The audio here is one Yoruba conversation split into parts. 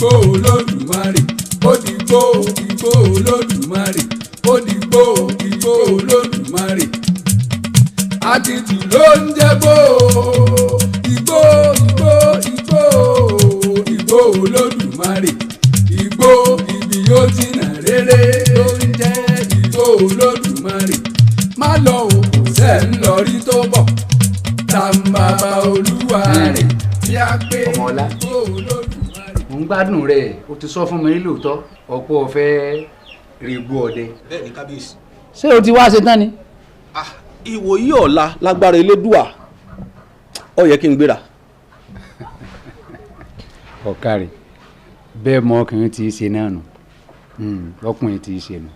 Igbó Olódùmarè, ó dìgbò igbó Olódùmarè, ó dìgbò igbó Olódùmarè. Àtìtù ló ń jẹ́ gbó, igbó igbó igbó igbó Olódùmarè, igbó ibi yóò jìnnà rere ló ń jẹ́ igbó Olódùmarè. Má lọ o, kò sẹ́ ń lọ rí tó bọ̀, tàǹbàbà olúwa rẹ̀ tí a pé Ọmọọlá. igbó Olódùmarè. Mo ń gbádùn rẹ̀, o ti sọ fún mi lóòótọ́ ọ̀pọ̀ ọ̀fẹ́ règbò ọdẹ. Bẹ́ẹ̀ ni, kábíyèsí. Ṣé o ti wá ṣe tán ni? Ìwòyí ọ̀la, lágbára Elédùà, ó yẹ kí n gbéra. Ọ̀kàrẹ̀, bẹ́ẹ̀ mọ ọkùnrin tí í ṣe náà nù, ọkùnrin tí í ṣe nù.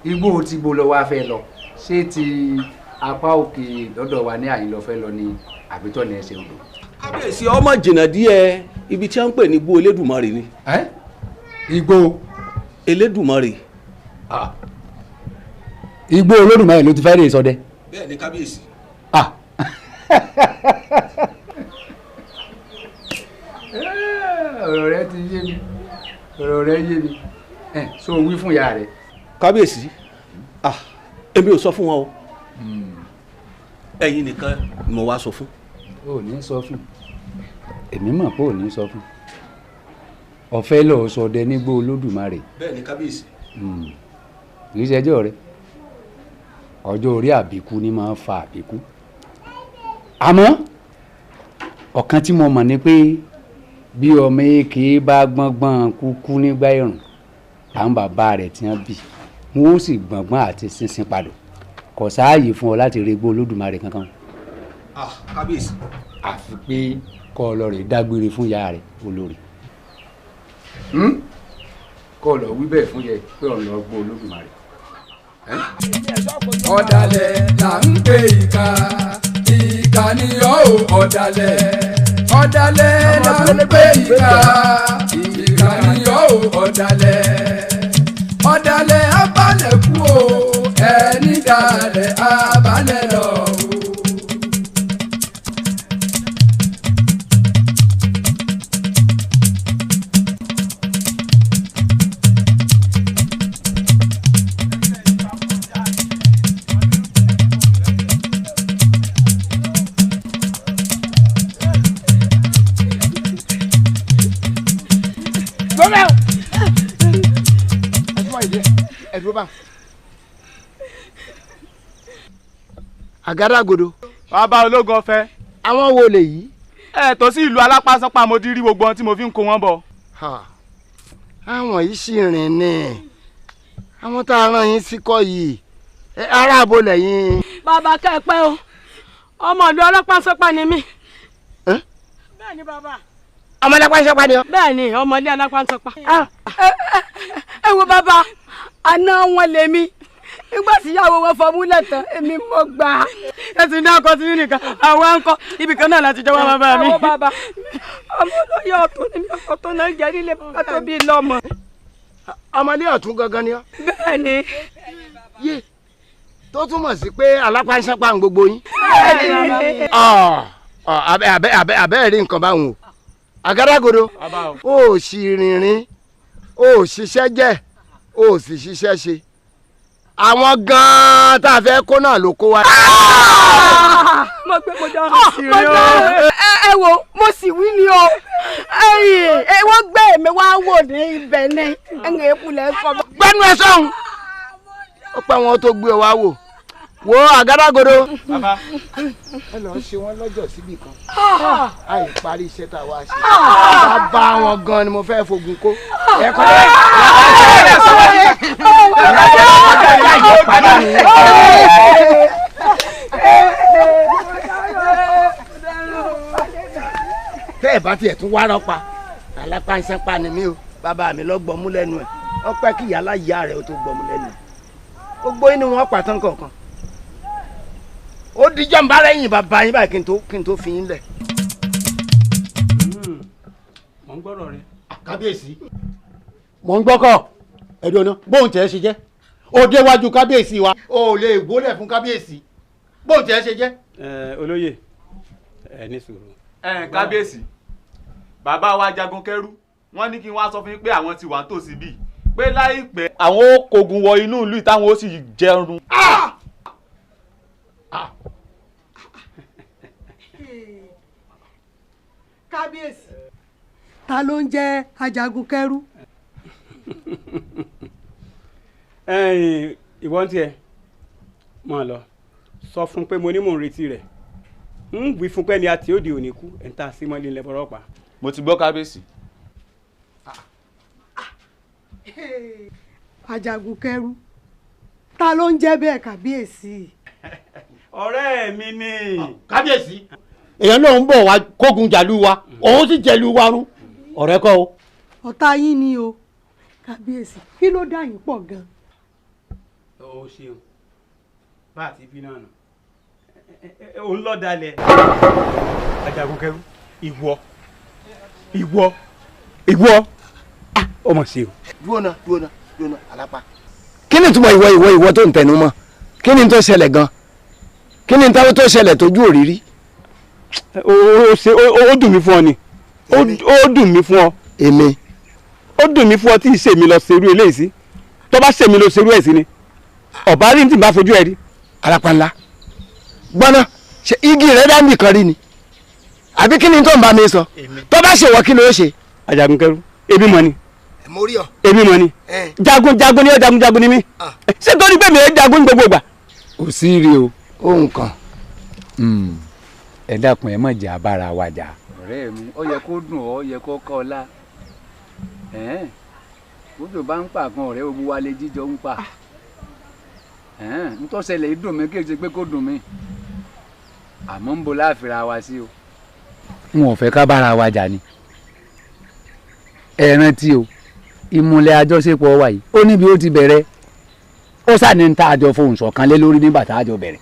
Igbó tí bo lọ wá fẹ́ lọ, ṣé ti apá òkè lọ́dọ̀ wa ní àyìn lọ fẹ́ lọ ní àbítọ́ ní ẹsẹ̀ odò? Kábíyèsí, ọmọ jìnnà díẹ̀, ibi tí wọ́n ń pè ní igbó Elédùmarè ni. Igbó Elédùmarè. Igbó Olódùmarè ló ti fẹ́ rè sọdẹ? Bẹ́ẹ̀ ni, kábíyèsí. Ọ̀rọ̀ rẹ ti yé mi, ọ̀rọ̀ rẹ yé mi. Ẹ so wí fún ìyá rẹ. Kábíyèsí, ah, èmi ò sọ fún wọn o, ẹ̀yin nìkan ni mo wá sọ fún. O ò ní sọ fún, èmi mọ̀ pé ò ní sọ fún. Ọ̀fẹ́ lọ́ọ́ sọdẹ nígbó Olódùmarè? Bẹ́ẹ̀ ni, kábíyèsí. Kì í ṣẹjọ́ rẹ, ọjọ́ orí àbíkú ni máa ń fa àbíkú. Àmọ́ ọ̀kan tí mo mọ̀ ni pé bí ọmọ èké bá gbọ́ngbọ́n kúkú nígbà ẹ̀rùn, àwọn bàbá rẹ̀ tí wọ́n bí wọn ó sì gbọ̀ngbọ́n àti sínsìn padò. Kò sáàyè fún ọ láti regbó Olódùmarè kankan. Ah, kábíyèsí. Àfi pé kọ́ ọ lọ rè dágbére fún ìyá rẹ̀ olórí, kọ́ ọ lọ wí bẹ́ẹ̀ fún yẹ pé ọ̀ ń lọ gbó Olódùmarè. Ọ̀dàlẹ̀ là ń pè ìkà, ìkà ni ọ́ ò, ọ̀dàlẹ̀. Ọ̀dàlẹ̀ là ń pè ìkà, ìkà ni ọ́ ò, ọ̀dàlẹ̀. Ọ̀dàlẹ̀ abalẹ̀ kú o, ẹni dalẹ̀ abalẹ̀ lọ o. Gómìnà ẹ̀fọ́ ìdí ẹ̀dúró bá. Àgádágodo. Bàbá ológun ọ̀fẹ́. Àwọn wo lè yí? Ẹ tó sí ìlú Alápásánpá, mo ti rí gbogbo ohun tí mo fi ń kó wọn bọ̀. Àwọn yìí sì rìn ní àwọn tá a rán yín sí kọ́ yìí, ará abo lẹ́yìn. Bàbá, kẹ́pẹ́ o, ọmọ ìlú Alápásánpá ni mí. Bẹ́ẹ̀ ni, bàbá. Ọmọ Alápásánpá ni ọ. Bẹ́ẹ̀ ni, ọmọlé Alápásánpá. Ẹ wo bàbá, àná wọn lèmi. Nígbà tí ìyàwó wọn fọmúlẹ̀ tán, èmi mọ̀ gbà. Ẹ ti ní akọ tí yín nìkan, àwa ń kọ ibì kan náà láti jọ wá, bàbá mi. Ẹ wo bàbá, ọmọ olóyè ọ̀tún ni mi, ọ̀tún náà jẹ́ nílé bàbá tó bí lọ́mọ. Ọmọlé ọ̀tún gangan ni ọ. Bẹ́ẹ̀ ni. Yé, tó túmọ̀ sí pé Alápásánpá ń gbogbo yín. Bẹ́ẹ̀ ni. Abẹ́ abẹ́ abẹ́ abẹ́ rí nǹkan báwọn o. Àgádágodo, o ò sì rìnrìn, o ò ṣiṣẹ́ jẹ́, o ò sì ṣiṣẹ́ ṣe. Àwọn gan-an tá a fẹ́ kó náà ló kó wa. Mo gbé, mo dáhùn sí rí o. Ẹ wo, mo sì wí ni o, ẹ wọ́n gbé èmi wá wò ní ibẹ̀ ní ẹ̀ǹgẹ̀ ìpìlẹ̀ sọ. Gbẹ́nu ẹ sọ̀hún, ó pẹ́ wọn tó gbé ọ wá wò wo Àgádágodo. Ẹ lọ ṣe wọn lọ́jọ́ síbì kan, àì parí iṣẹ́ tá a wá ṣe. Bàbá wọn gan ni mo fẹ́ fogun kó. Ẹ kọ́ ẹ. Tẹ́ ẹ̀ bá tiẹ̀ tún wá rọ́pa, Alápánsánpá ni mí o, bàbá mi lọ gbọ́mú lẹ́nu ẹ̀, ó pẹ́ kí ìyá láyà rẹ̀ ó tó gbọ́mú lẹ́nu ẹ̀. Gbogbo inú wọn pàtàn kọ̀ọ̀kan, ó dijọ́ ń bá lẹ́yìn bàbá yín báyìí kí n tó fi yín lẹ̀. Mò ń gbọ́rọ̀ rẹ. Kábíyèsí, mò ń gbọ́kọ̀ ẹ̀dùn ọ̀nà bóun tẹ̀ ẹ́ ṣe jẹ́. Ó déwájú kábíyèsí wa, o ò lè wólẹ̀ fún kábíyèsí, bóun tẹ̀ ẹ́ ṣe jẹ́. Ẹ olóyè, ẹ ní sùúrù. Ẹ kábíyèsí, bàbá wa jagun kẹrù. Wọ́n ní kí n wá sọ fún yín pé àwọn ti wà nítòsí bíi pé láìpẹ́ àwọn ó kógun wọ inú ìlú táwọn ó sì jẹrun. Kábíyèsí, ta ló ń jẹ́ Ajagun Kẹ́rù? Ìwọ ń tiẹ̀ mọ̀ lọ sọ fún pé mo ní mò ń retí rẹ̀, ń wí fún pé ní àti òde òní kú ẹ̀ ń ta sí mọ́lẹ̀ ńlẹ̀ bọ́rọ̀ pa. Mo ti gbọ́ kábíyèsí. Ajagun Kẹ́rù, ta ló ń jẹ́ bẹ́ẹ̀ kábíyèsí? Ọ̀rẹ́ mi ni. Kábíyèsí, èèyàn náà ń bọ̀ wá kógun jàlú wa, òun sì jẹ̀lú wa rún, ọ̀rẹ́ kọ́ o. Ọ̀tá yín ni o kábíyèsí, kí ló dá yín pọ̀ gan-an? Ó ṣeun, bá a ti bí náà nù, òun lọ dalẹ̀. Ajagun Kẹ́rù, ìwọ ìwọ ìwọ, ó mọ̀ sí o. Dúnà dúnà dúnà alápá. Kí ni ìtumọ̀ ìwọ ìwọ ìwọ tó ń tẹnu mọ́? Kí ni tó ṣẹlẹ̀ gan? Kí ni tó ṣẹlẹ̀ tójú òrírí? Ó ṣe ó dùn mí fún ọ ni, ó dùn mí fún ọ. Èmi. Ó dùn mí fún ọ tí ì ṣèmi lọ ṣerú eléyìí sí, tó bá ṣèmi lọ ṣerú ẹ̀ sí ni ọ̀bá rí tí n bá fojú ẹ rí. Alápá ńlá gbọ́ná, ṣe igi rẹ̀ dá nìkan rí ni àbí kí ni tó ń bá mi sọ? Tó bá ṣèwọ kí ló ṣe? Ajagun Kẹ́rù, èmi mọ̀ ni. Mo rí ọ. Èmi mọ̀ ni. Jagun jagun ni ẹ, jagun jagun ni mí. Ṣé torí pé mi ẹ jagun gbogbo ìgbà? Kò sí rí o. Ohun kan. Ẹ dákun, ẹ má jà bára wa jà. Ọ̀rẹ́ mi, ó yẹ kó dùn ọ́, ó yẹ kó kọ́ ọ lá. Bójú bá ń pa kan ọ̀rẹ́ ogun wa lè jíjọ ń pa. N tó ṣẹlẹ̀ yìí dùn mí, kí n ṣe pé kó dùn mí. Àmọ́ ń bo láàfin wa sí o. N ò fẹ́ ká bára wa jà ni. Ẹ rántí o, ìmùlẹ̀ àjọṣepọ̀ wa yìí ó níbi ó ti bẹ̀rẹ̀, ó sàní ń ta àjọ fohùn ṣọ̀kan lé lórí nígbà tá a jọ bẹ̀rẹ̀.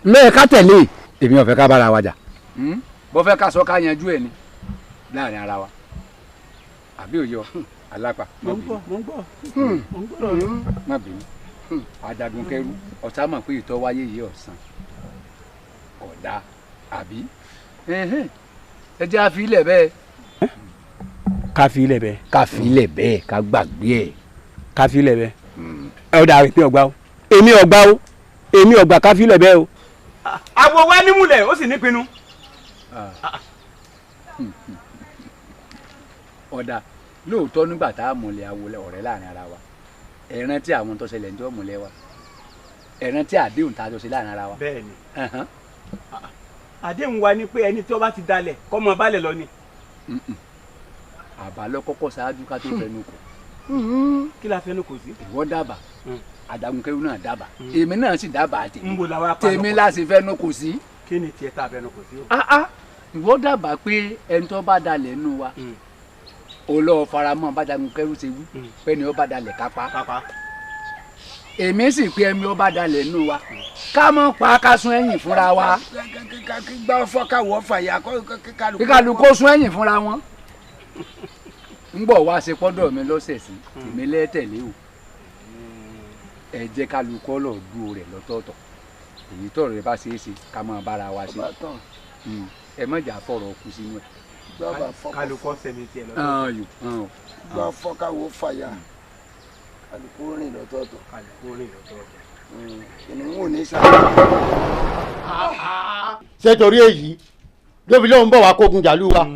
Lẹ́ẹ̀ ká tẹ̀lé, èmi ò fẹ́ ká bára wa jà. Bó fẹ́ ká sọ ká yanjú ẹ̀ ni láàrin ara wa, àbí òye ọ alápá. Mo ń gbọ́, mo ń gbọ́, mo ń gbọ́. Má bínú Ajagun Kẹ́rù, ọ̀sá mọ̀ pé ìtọ́ wáyé yìí ọ̀sán kódà, àbí ẹ jẹ́ àfi ilẹ̀ bẹ́ẹ̀. Ká fi ilẹ̀ bẹ́ẹ̀. Ká fi ilẹ̀ bẹ́ẹ̀, ká gbàgbé ẹ̀. Ká fi ilẹ̀ bẹ́ẹ̀. Ẹ ó dà, èmi ọ̀gbá o, èmi ọ̀gbá o, èmi ọ̀gbá, ká fi ilẹ̀ bẹ́ẹ̀ o. Àwọ̀ wa nímúlẹ̀ ó sì nípinnu. Ọ̀dà lóòótọ́, nígbà tá a múlẹ̀ àwòlẹ̀ ọ̀rẹ́ láàrin ara wa, ẹ rántí àwọn tó ṣẹlẹ̀ ń jọ́ múlẹ̀ wa, ẹ rántí àdéhùn tá a jọ ṣe láàrin ara wa. Bẹ́ẹ̀ni, àdéhùn wa ni pé ẹni tí ó bá ti dalẹ̀ kó mọ balẹ̀ lọ ni. Àbá lọ kọ́kọ́ ṣáájú ká tó fẹnu kò. Kí la fẹnu kò sí? Ìwọ dábàá, Ajagun Kẹ́rù náà dábàá, èmi náà sì dábàá tèmi. Nbo la wá pa tèmi la sì fẹnu kò sí. Kí ni tiẹ̀ tá a fẹnu kò sí o? Ìwọ dábàá pé ẹni tó bá dalẹ̀ nù wa, ó lọ faramọ́ bájagun Kẹ́rù ṣe wí pé ni ó bá dalẹ̀ kápá. Èmi sì pé ẹmi ó bá dalẹ̀ nù wa, ká mọ̀ pa ká sún ẹ̀yìn fúnra wa. Gbá fọ́kàwọ́ fàyà kí kálukú sún ẹ̀yìn fúnra wọn. Ń bọ̀ wá ṣe pọ́dọ̀ mi lọ́sẹ̀ sí èmi lẹ́tẹ̀lé o. Ẹ jẹ́ kálukú lọ dúró rẹ̀ lọ́tọ̀ọ̀tọ̀, èyí tọ̀rọ̀ rẹ̀ bá ṣe é ṣe ká máa bára wa ṣe. Ẹ má jà fọ̀rọ̀ kú sínú ẹ̀. Kálukú sẹ̀mí tiẹ̀ lọ́tọ̀ọ̀tọ̀. Gbá fọ́kàwọ́ fàyà kálukú rìn lọ́tọ̀ọ̀tọ̀. Kálukú rìn lọ́tọ̀ọ̀tọ̀. Ìnú ò ní sá. Ṣé torí èyí ló fi lóun bọ̀ wá kógun jàlú wa?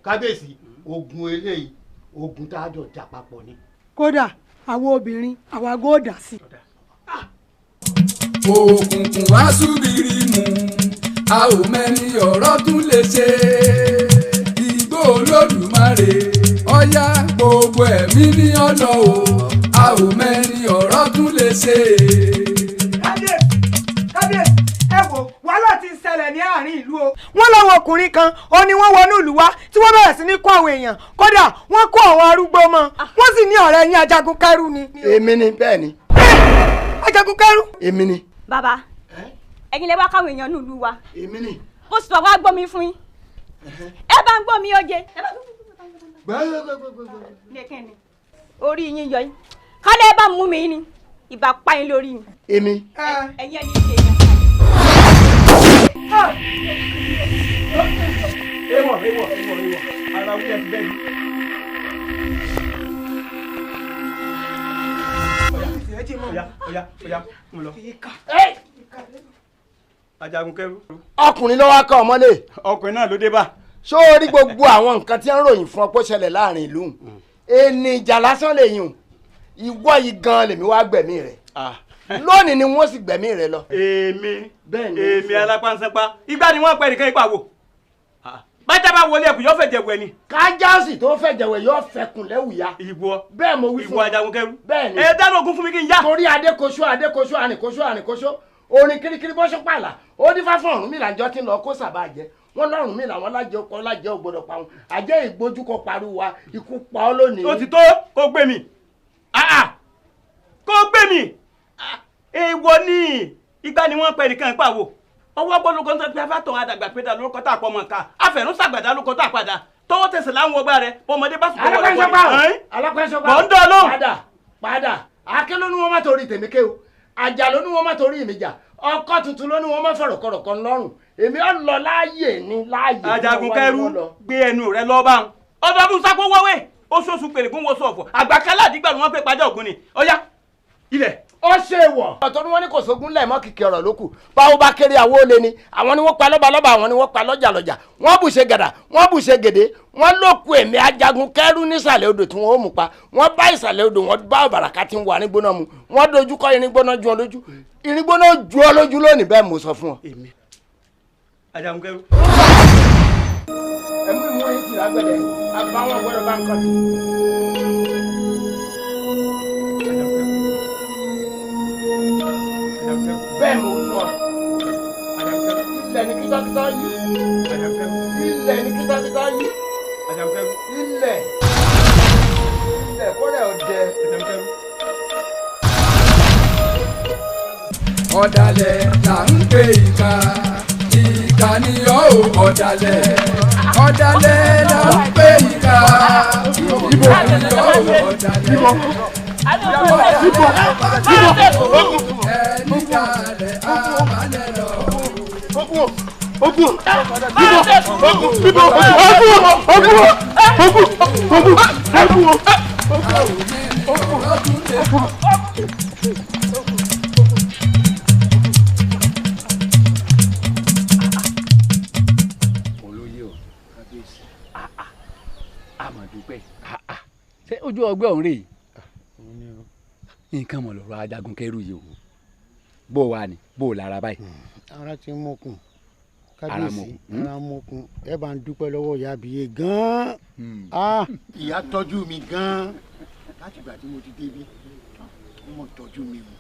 Kábíyèsí, ogun eléyìí ogun tá a jọ jà papọ̀ ni. Kódà àwọn obìnrin àwa gòdà sí. Òkùnkùn wá súbìrì mu, a ò mẹ́ni ọ̀rọ̀ tún lè ṣe. Igbó Olódùmarè ọ̀yá gbogbo ẹ̀mí ní ọ̀nà o, a ò mẹ́ni ọ̀rọ̀ tún lè ṣe. Kábíyèsí, kábíyèsí, ẹ wò wàhálà ti ń ṣẹlẹ̀ ní àárín ìlú o. Wọ́n láwọn ọkùnrin kan ó ní wọ́n wọnú ìlú wa tí wọ́n bẹ̀rẹ̀ sí ní kó àwọn èèyàn, kódà wọ́n kó àwọn arúgbó mọ́, wọ́n sì ní ọ̀rẹ́ yín Ajagun Kẹ́rù ni. Èmi ni, bẹ́ẹ̀ ni. Ajagun Kẹ́rù. Èmi ni. Bàbá, ẹ̀yin lẹ wá káwọn èèyàn nílùú wa. Èmi ni. Mo sì wá gbọ́ mi fún yín. Ẹ bá ń gbọ́ mi oje. Orí yín yọ yín. Kálẹ̀ ẹ bá mú mi ni, ìbá pa yín lórí mi. Èmi. Ẹ̀yin ẹni ṣe yẹn. Ewọ, ewọ. bẹ́ẹ̀ ni. Ọya ọya ọya mo lọ. Ajagun kẹrù. Ọkùnrin ló wá kọ́ ọmọlé. Ọkùnrin náà ló dé bá. Ṣó o rí gbogbo àwọn nǹkan tí ń ròyìn fún ọ pé ó ṣẹlẹ̀ láàrin ìlú? Ẹni ìjà lásán lè yùn. Ìwọ yìí gan lèmi wá gbẹ̀mí rẹ̀. Lónìí ni wọ́n sì gbẹ̀mí rẹ̀ lọ. Èmi èmi alápánsánpá ìgbà ni wọ́n pẹ́ nìkan ipa wò. Bájá bá wọlé ẹkùn yóò fẹ́ jẹ̀wẹ̀ ni. Kájásì tó fẹ́ jẹ̀wẹ̀ yóò fẹkùn lẹ́wùyá. Ìwọ bẹ́ẹ̀ mo wí fún ìwọ Ajagun kẹrù. Bẹ́ẹ̀ ni. Ẹ dáná ogun fún mi kí n yá. Torí adékoṣó adékoṣó àrìnkóṣó àrìnkóṣó orin kirikiri bọ́ṣọ́ pààlà ó dífá fún Ọ̀rúnmìlà njọ́ tí ń lọ kó sàbà jẹ wọ́n lọ́rùnmìlà wọn lájẹ ọkọ lájẹ ògbọ́dọ̀ pa wọn àjẹ́ ìgbójúkọ pariwo ikú pa ọ́ lónìí. Ó ti tó kó gbé mi kó gbé mi èèwọ̀ ni ìgbà ni wọ́n pẹ́ nìkan pàwọ́ ọwọ́ gbọ́dọ̀ kan pé afátọ̀ àdàgbà pédà lórúkọ tá a pọ̀ mọ̀ ká afẹ̀rún sàgbàdà lórúkọ tá a padà tọwọ́ tẹsẹ̀ láwọn ọgbà rẹ bọ́mọdé bá sùn tọwọ́ lọ́wọ́ alápẹ́sọ́pá mọ̀ ń dán lóhùn. Padà padà àáké ló ní wọ́n má torí tèmi ké o àjà ló ní wọ́n má torí mi jà ọkọ tuntun ló ní wọ́n má fọ̀rọ̀ kọ̀rọ̀ kan lọ́rùn èmi ò lọ láàyè ní láàyè. Ajagun kẹrù gbé ẹnu rẹ lọ bá wọn ọdọọdún sápó wọwé oṣooṣù pèrègùn wọṣọ ọ̀fọ̀ àgbàkálà àdìgbà ni wọ́n pè pàjá ògùn ni ọyá ilẹ̀. Ó ṣe wọ̀. Ọ̀tọ̀ ni wọ́n ní kò sógun lẹ̀ mọ́ kìkì ọ̀rọ̀ lókù báwo bá kéré àwo lé ni àwọn ni wọ́n pa lọ́balọ́ba àwọn ni wọ́n pa lọ́jàlọ́jà wọ́n bù ṣe gàdà wọ́n bù ṣe gèdè wọ́n lóku èmi Ajagun kẹrù nísàlẹ̀ odò tí wọ́n ó mú pa wọ́n bá ìsàlẹ̀ odò wọ́n bá ọ̀bàràká tí ń wà iringbóná mu wọ́n dojú kọ́ iringbóná ju ọ lójú iringbóná ju ọ lójú lónìí bẹ́ẹ̀ mo sọ fún ọ. Ajagun kẹrù. Ẹ̀mú ìmú yìí ti lágbẹ̀dẹ̀ àbáwọn gbọ́dọ̀ bá ń kọ́ ti. Bẹ́ẹ̀ mo sọ ilẹ̀ ní kítákítá yìí ilẹ̀ ní kítákítá yìí ilẹ̀ ilẹ̀ kọ́lẹ̀ ọ̀dẹ. Ọ̀dàlẹ̀ là ń pè ìkà ìkà ni ọ́ ò ọ̀dàlẹ̀ ọ̀dàlẹ̀ là ń pè ìkà ìbò ni ọ́ ò ọ̀dàlẹ̀. Olóyè o àmọ̀dúpẹ́ ṣé ojú ọgbẹ́ ọ̀hún rèé nǹkan mọ̀ lọ́rọ̀ Ajagun kẹrù yìí o bó wà ní bó lára báyìí. Ara ti mọ̀kùn kábíyèsí ara mọ̀kùn ẹ bá ń dúpẹ́ lọ́wọ́ ìyá àbíyé gan-an ìyá tọ́jú mi gan-an láti ìgbà tí mo ti débi wọ́n mọ̀ tọ́jú mi o.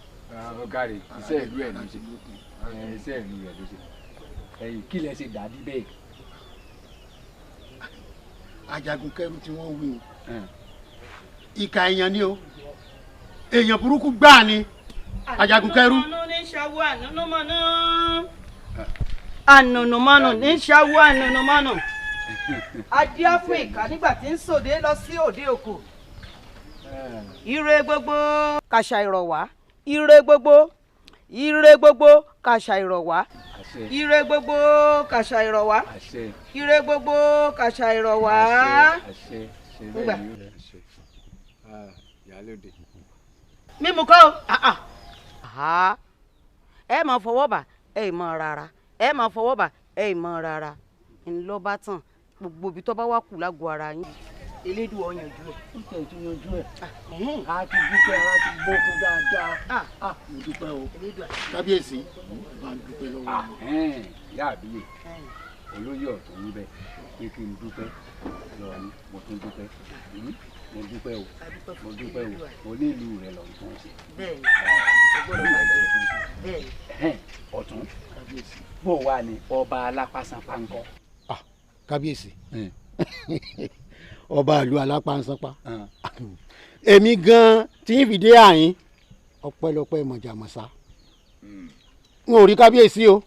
Ọ̀gáre iṣẹ́ ìlú ẹ̀ ló ṣe iṣẹ́ ìlú ẹ̀ ló ṣe ẹ̀yìn kí lẹ ṣe dàbí bẹ́ẹ̀. Ajagun kẹrù tí wọ́n wí o ìkà èèyàn ni o èèyàn burúkú gbáà ni Ajagun kẹrù. Ànùnùmọ́nù ní ṣàwọ́ ànùnùmọ́nù. Adíá fún ìkà nígbà tí ń sòdé lọ sí òde òkú. Ire gbogbo kàṣà ìrọ̀wá. Ire gbogbo ire gbogbo kàṣà ìrọ̀wá. Ire gbogbo kàṣà ìrọ̀wá. Ire gbogbo kàṣà ìrọ̀wá. Ngbà. Mímu kọ́ o. Ẹ máa fọwọ́ bà ẹ mọ rárá ẹ máa fọwọ́ bà ẹ mọ rárá ńlọ bá tàn gbogbo ibi tó bá wà kù lágbo ara yín. Elédùn ó yanjú ẹ. Ó tẹ̀ tún yanjú ẹ̀. A ti dúpẹ́ ara ti gbókun dáadáa. Mo dúpẹ́ o. Kábíyèsí bá ń dúpẹ́ lọ́wọ́ mi. Ìyá àbíyè olóyè ọ̀tún níbẹ̀ pé kí n dúpẹ́ lọ́wọ́ ni mo tún dúpẹ́ mo dúpẹ́ o mo dúpẹ́ o mo ní ìlú rẹ lọ́wọ́ tó ń ṣe. Bẹ́ẹ̀ni o gbọ́dọ̀ bàjẹ́ bẹ́ẹ̀ni. Ọ̀tún bó wà ní ọba alápásánpá ńkọ́. Kábíyèsí ọba ìlú alápánsánpá èmi gan tí ń fìdí àyín ọpẹ́lọpẹ́ mọ̀jàmọ̀sá n ò rí kábíyèsí o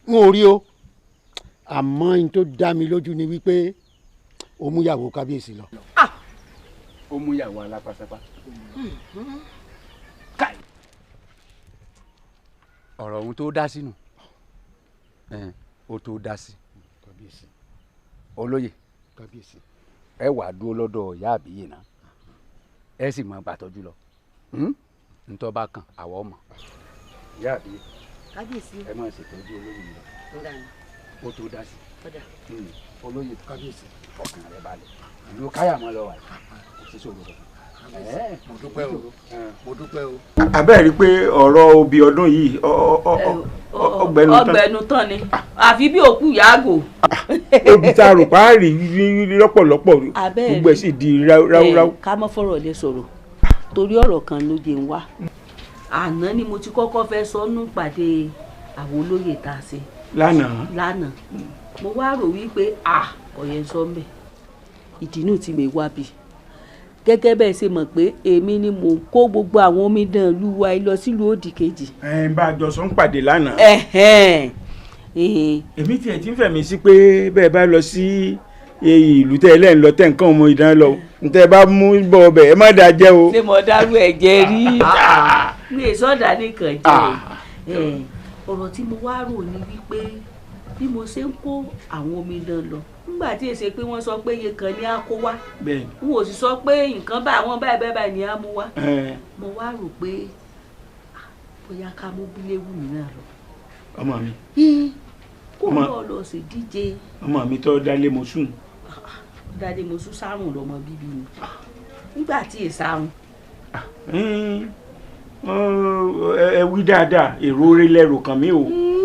n ò rí o àmọ́ n tó dá mi lójú ni wípé ó mú ìyàwó kábíyèsí lọ. Ó mú ìyàwó alápásápá. Ọ̀rọ̀ ohun tó dá sínú ó tó dá sí. Olóyè Ẹ wàá dúró lọ́dọ̀ ìyá àbíyè náà, ẹ sì máa gbàtọ́jú lọ. Ntọ́ bá kàn àwọ̀ ọmọ. Ìyá àbíyè, kábíyèsí, ẹ máa ṣètọ́jú olóyè lọ. Ó tó dá sí. Olóyè, kábíyèsí, ọkàn rẹ balẹ̀. Ìlú káyàmọ́ lọ wà kò sí ṣòro kankan. Mo dúpẹ́ o, mo dúpẹ́ o. Abẹ́ẹ̀ rí i pé ọ̀rọ̀ obì ọdún yìí ọgbẹ̀nu tán. Ọgbẹ̀nu tán ni, àfi bí òkú yàgò. Obì tá a rò pa á rí lọ́pọ̀lọpọ̀, gbogbo ẹ̀ sì di ráúráú. Ká mọ́ fọ̀rọ̀ lè sọ̀rọ̀ torí ọ̀rọ̀ kan ló jẹ́ ń wá. Àná ni mo ti kọ́kọ́ fẹ́ sọ nù pàdé àwọn olóyè tá a ṣe. Lánàá. Lánàá mo wá rò wípé ọ̀yẹ́ ń sọ ń bẹ̀. Ìdí nù tí mi wá bí gẹ́gẹ́ bẹ́ẹ̀ ṣe mọ̀ pé èmi ni mò ń kó gbogbo àwọn omidan ìlú wa lọ sílùú òdì kejì. Ẹ ń bá a jọ sọ ń pàdé lánàá. Èmi tiẹ̀ ti ń fẹ̀mí sí pé bẹ́ẹ̀ bá lọ sí ìlú tẹ́ ẹ lẹ́yìn lọ tẹ́ nǹkan ọmọ ìdán lọ tẹ́ ẹ bá mú bọ̀ ọbẹ̀ ẹ má dáa jẹ́ o. Ṣé mo dárú ẹ jẹ rí? Mi ò sọ̀dà nìkan jẹ́. Ọ̀rọ̀ tí mo wá rò ni wípé bí mo ṣe ń kó àwọn omidan lọ nígbà tí èsè pé wọ́n sọ pé iye kan ní á kó wá, n ò sì sọ pé nǹkan bá àwọn báyìí báyìí báyìí ní á mú wá. Mo wá rò pé bóyá ká mú bíléwù mi náà lọ. Ọmọ mi. Kó náà lọ sí díje. Ọmọ mi tó dálé mo sùn. Dálé mo sùn sárùn lọmọ bíbí mi nígbà tí èsàrùn. Ẹ wí dáadáa, èrò orí lẹ́rù kàn mí o,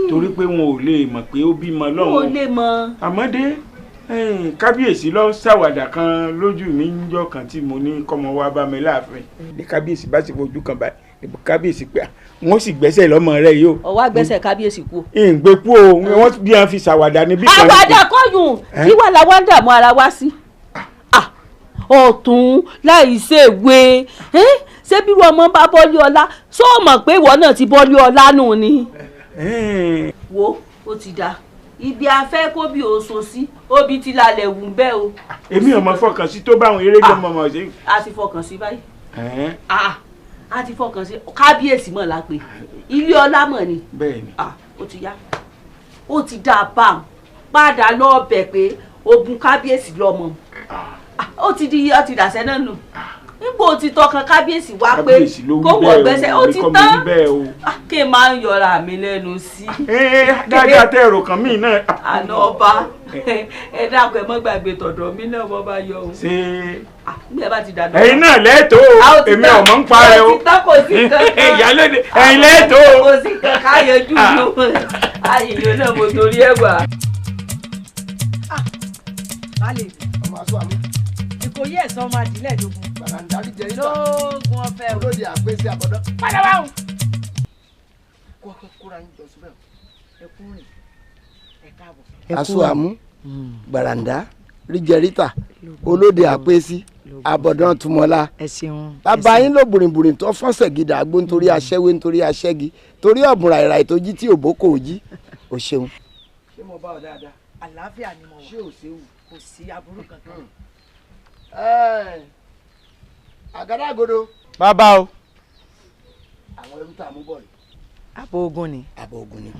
torí pé wọn ò lè mọ̀ pé ó bímọ lọ́wọ́. Wọn ò lè mọ̀. Àmọ́dé kábíyèsí lọ ṣàwàdà kan lójú mi níjọ́ kan tí mo ní kọ́mọ wá bá mi láàfin. Ní kábíyèsí bá sì fojú kan báyìí, kábíyèsí pé wọ́n sì gbẹ́sẹ̀ lọ́mọ rẹ̀ yìí o. Ọwọ́ àgbẹ̀sẹ̀ kábíyèsí kú. Ìgbé kú o, wọ́n bí wọn fi ṣàwàdà níbí kan. Àwàdà kọ́yùn kí wà láwa ń dààmú ara wa sí. Ọ̀tún láì ṣèwé ṣé bírú ọmọ bá bọ́lé ọlá, ṣó o mọ̀ pé ìwọ náà ti bọ́lé ọlá nù ni. Wo, ó ti dáa, ibi afẹ́ kó bí oṣù sí obì ti lálẹ́ wù ń bẹ́ o. Èmi ò mọ fọkàn sí tó báwọn eré ló mọ̀ mọ̀ sí. A ti fọkàn sí báyìí, a ti fọkàn sí kábíyèsí mọ̀ lápè ilé ọlá mọ̀ ni. Bẹ́ẹ̀ni. Ó ti yá, ó ti dáa bá a padà lọ bẹ̀ pé ogun kábíyèsí lọ́mọ ó ti di, ó ti dàsẹ́ náà nù nígbà ó ti tọkàn kábíyèsí wá pé kó wọ gbẹ́sẹ̀ ó ti tán kí n máa ń yọra mi lẹ́nu sí. Dáadáa tẹ èrò kan mí náà. Àná ọba, ẹ dákun ẹ mọ́ gbàgbé tọ̀dọ̀ mi náà bọ́ bá yọ o. Ṣé nígbà bá ti dàdọ̀. Ẹ̀yin náà lẹ́tọ̀ọ́ o, èmi ò mọ̀ ń pa ẹ o. Kò sí kankan. Ìyálóde ẹ̀yin lẹ́tọ̀ọ́ o. Kò sí kankan ayọ̀jú ló ayìyàn náà mo torí ẹ̀ wá. Ìkòyí ẹ̀sán ọmọ àdìlẹ̀ lógún. Gbàràǹdarí jẹ ìta. Lóògùn ọ̀fẹ́ o. Olóde àpèsè àbọ̀dọ́. Padà wá o. Kọ́kọ́ kóra ń jọ síbẹ̀. Ẹ kú rìn, ẹ káàbọ̀. Aṣọ àmú, gbàràǹdá, ríjẹríta, olóde àpèsè, àbọ̀dán túmọ̀lá. Ẹ ṣeun. Bàbá yín ló bùrìnbùrìn tó fọ́nsẹ̀ gidà àgbo nítorí aṣẹ́wé nítorí aṣẹ́gi torí ọ̀bùn ràìràì tó jí tí òbó kò jí. O ṣeun. Ṣé mo bá ọ dáadáa? Àlàáfíà ni mo wà. Ṣé ò séwu? Kò sí aburú kankan. Àgádágodo. Bàbá o. Àwọn ẹrú tá a mú bọ̀ rè. Àbọ̀ ogun ni. Àbọ̀ ogun ni.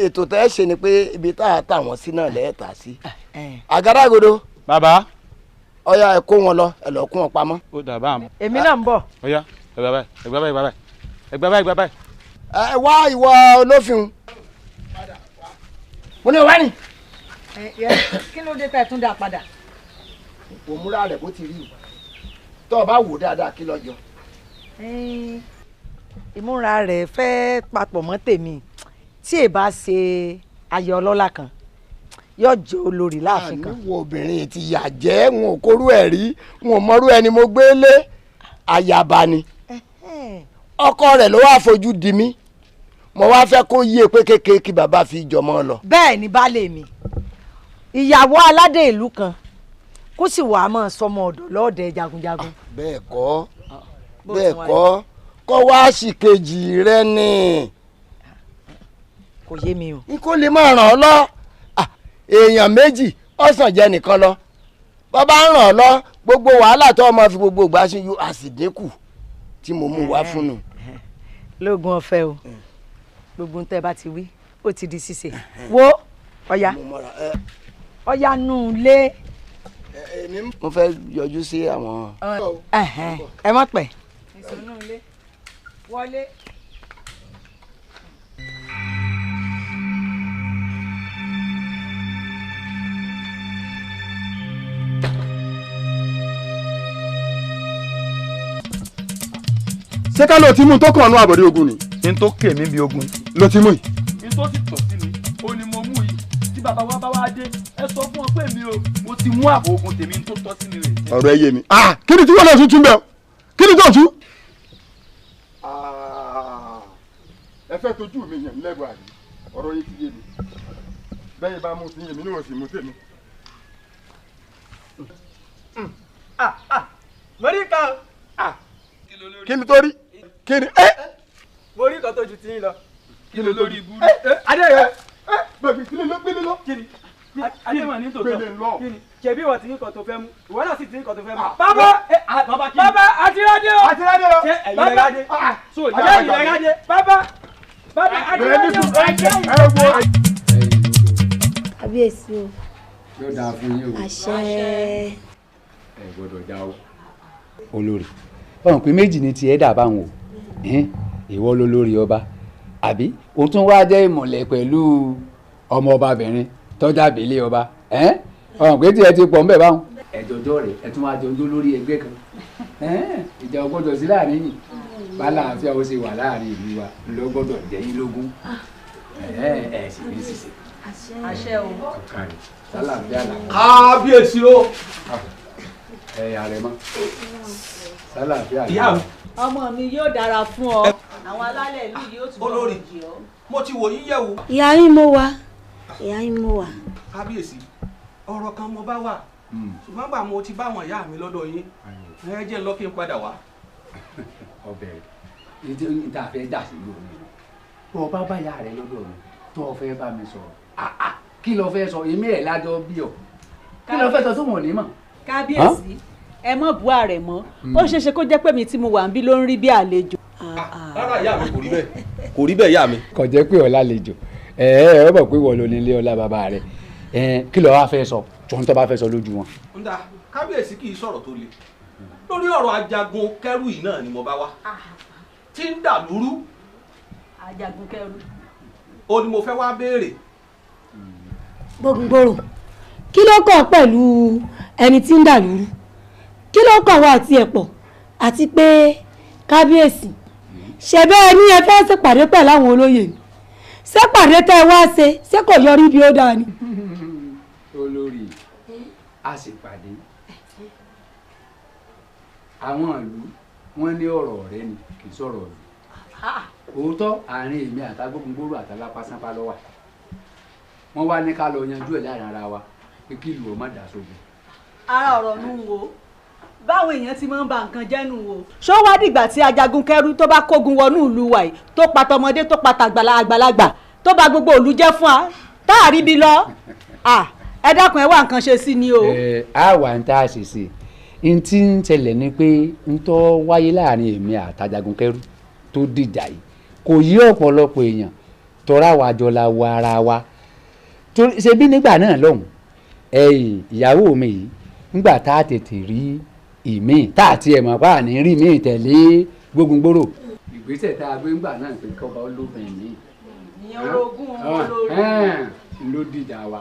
Ètò tẹ́ ẹ ṣe ni pé ibi tá a tà wọ́n sí náà lẹ́ẹ̀ tà sí. Àgádágodo. Bàbá. Ọ̀yá ẹ kó wọn lọ, ẹ lọ kó wọn pamọ́. Ó dà bá mi. Èmi náà ń bọ̀. Ọ̀yá ẹ gbà báyìí, ẹ gbà báyìí, ẹ gbà báyìí, ẹ gbà báyìí. Ẹ wá ìwọ olófin. Mo ní wá ní. Kí ló dé tá ẹ tún dá padà? Òmúra rẹ̀ bó ti rí o, tó o bá wò dáadáa kí lọ́jọ́. Ìmúra rẹ̀ fẹ́ papọ̀ mọ́ tèmi tí ẹ bá ṣe ayọ̀ ọlọ́lá kan yóò jẹ́ olórí láàfin kan. Àníwò obìnrin ti yà jẹ́, wọn ò kórú ẹ̀ rí, wọn ò mọrú ẹni mo gbé lé, ayaba ni. Ọkọ rẹ̀ ló wáá fojú di mí, mo wá fẹ́ kó yé pé kékeré kí bàbá fi jọmọ lọ. Bẹ́ẹ̀ ni baálé mi, ìyàwó aládé ìlú kan kó sì wàá máa sọmọ ọ̀dọ̀ lọ́ọ̀dẹ jagunjagun. Bẹ́ẹ̀ kọ́, bẹ́ẹ̀ kọ́, kọ́ wá sí kejì rẹ ni. Kò yé mi o. N kò lè máa ràn ọ́ lọ, èèyàn méjì ọ̀sán jẹ́ nìkan lọ, bàbá ń ràn ọ́ lọ gbogbo wàhálà tó ọmọ fi gbogbo ìgbà ṣe yóò àsìdínkù tí mo mú wá fún un. Lóògùn ọ̀fẹ́ o, gbogbo tẹ́ bá ti wí ó ti di ṣíṣe. Wo ọ̀yá ọ̀yá nù lé. Mo fẹ́ yọjú sí àwọn. Ẹ má pẹ́. Ìsọnù ilé wọlé. Ṣé ká ló ti mú tó kàn ọ́nú àbọ̀dé ogun ni. N tó kè mí bí ogun. Ló ti mú yìí. N tó sì tọ̀ sí mi ó ní mo mú yìí tí bàbá wa bá wá dé ẹ sọ fún ọ pé mi o mo ti mú àbọ̀ ogun tèmi n tó tọ́ sí mi rè. Ọ̀rọ̀ ẹ yé mi. Kí ni tí wọ́n lọ tún tún bẹ́ẹ̀ kí ni tó tún. Ẹ fẹ́ tójú mi yàn lẹ́gbàá àbí ọ̀rọ̀ yìí ti yé mi bẹ́ẹ̀ bá mú sí yèmí ní òsì mú tèmi. Mo rí kan. Kí ni tó rí kí ni ẹ. Mo rí kan tó ju tí ń lọ. Kí ló lórí ibú. Adé rẹ. Bẹ́ẹ̀ni kí ni ló gbélé lọ. Kí ni adé mà ní tòótọ́. Gbélé lọ. Kí ni ṣebí ìwọ ti ní kan tó fẹ́ mú ìwọ náà sì ti ní kan tó fẹ́ mú. Bàbá bàbá àtìrádé o. Àtìrádé o. Ṣé ẹ̀yin lẹ rádé. Ṣé ẹ̀yin lẹ rádé. Bàbá bàbá àtìrádé o. Kábíyèsí o. Yóò dáa fún yín o. Àṣẹ. Ẹ gbọ́dọ̀ já o. Olórí ọ̀hún pé méjì ní tiẹ̀ dà báwọn o ìwọ ló lórí ọba àbí o tún wá jẹ́ ìmọ̀lẹ̀ pẹ̀lú ọmọ ọbabìnrin tọ́jà bèlè ọba ọ̀hún pé tiẹ̀ ti pọ̀ ńbẹ̀ báwọn. Ẹ̀jọ̀jọ́ rẹ̀ ẹ̀ tún wá jọjọ́ lórí ẹgbẹ́ kan ìjà ò gbọ́dọ̀ sí láàrin yìí bálàáfíà ó sì wà láàrin ìlú wa ló gbọ́dọ̀ jẹ́ yín lógún ẹ̀ sì ní sísè. Àṣẹ o. Sálàáfíà làwọn. Kábíyèsí o. Ẹ àrẹ̀mọ sálàáfíà ìyá mi. Ọmọ mi yóò dára fún ọ. Àwọn alálẹ̀ ìlú yìí ó tún bọ̀ jì ọ́. Mo ti wò yín yẹ̀wò. Ìyá yín mo wà. Ìyá yín mo wà. Kábíyèsí ọ̀rọ̀ kan mo bá wà ṣùgbọ́n gbà mo ti bá àwọn ìyá mi lọ́dọ̀ yín ẹ jẹ́ lọ kí n padà wá. Ọbẹ̀ rẹ̀ níta fẹ́ dà sí lónìí tó o bá bá ìyá rẹ lọ́dọ̀ mi tó o fẹ́ bá mi sọ̀rọ̀ kí lo fẹ́ sọ èmi ẹ̀ lájọ bí ọ kí lo fẹ́ sọ tó wọ̀n ní mọ̀. Kábíyèsí ẹ mọ̀ bú ààrẹ mọ́ ó ṣeé ṣe kó jẹ́ pé mi tí mo wà ń bí ló ń rí bí àlejò. Rárá ìyá mi kò rí bẹ́ẹ̀ kò rí bẹ́ẹ̀ ìyá mi. Kò jẹ́ pé ọ̀la lejò ẹ ẹ mọ̀ pé wọ́n ló ní ilé ọlá bàbá rẹ̀ kí lo wá fẹ́ sọ tòun tó bá fẹ́ sọ lójú wọn. Ǹda kábíyèsí kì í sọ̀rọ̀ tó le lórí ọ̀rọ̀ Ajagun Kẹ́rù yìí náà ni mo bá wá tí ń dà lúrú. Ajagun Kẹ́rù. Ó ní mo fẹ́ wá béèrè. Gbógungbòrò kí ló kàn pẹ̀lú ẹni tí ń dà lúrú kí ló kàn wá àti ẹ̀pọ̀ àti pé kábíyèsí ṣe bẹ́ẹ̀ ni ẹ fẹ́ ṣèpàdé pẹ̀lú àwọn olóyè ni ṣèpàdé tẹ́ ẹ wá ṣe ṣé kò yọrí bí ó dáa ni. Olórí a sì pàdé àwọn ìlú wọn ní ọ̀rọ̀ ọ̀rẹ́ ni kì í sọ̀rọ̀ ìlú òótọ́ àárín èmi àtàgbógungbòrò àtàlápásápá ló wà wọ́n wá ní ká lọ yanjú ẹ̀ láàrin ara wa pé kí ìlú ó má dà sógun. Ara ọ̀rọ̀ nù wo báwọn èèyàn ti máa ń ba nǹkan jẹ́ nù wo. Ṣó wá dìgbà tí Ajagun Kẹ́rù tó bá kógun wọnú ìlú wa yìí tó pa tọmọdé tó pa tàgbàlagbà tó bà gbogbo ìlú jẹ́ fún wa tá a rí bi lọ ẹ dákun ẹ wá nǹkan ṣe sí ni o. Ẹ á wà ń tá a ṣe sí i n tí ń ṣẹlẹ̀ ni pé ń tọ́ wáyé láàrin èmi àtàjagun Kẹ́rù tó dìjà yìí kò yí ọ̀pọ̀lọpọ̀ èèyàn tọ́ra wa jọ la wọ ara wa ṣe bí nígbà náà lọ́hùn ẹ̀yìn ìyàwó mi yìí nígbà tá a tètè rí ìmíì tá a tiẹ̀ mọ̀ pa àní rí míì tẹ̀lé Gbógungbòrò. Ìgbésẹ̀ tá a gbé ńgbà náà pé kọ́ba olóbìnrin mi. Ìyẹn orogún olórí. Ló dìjà wa.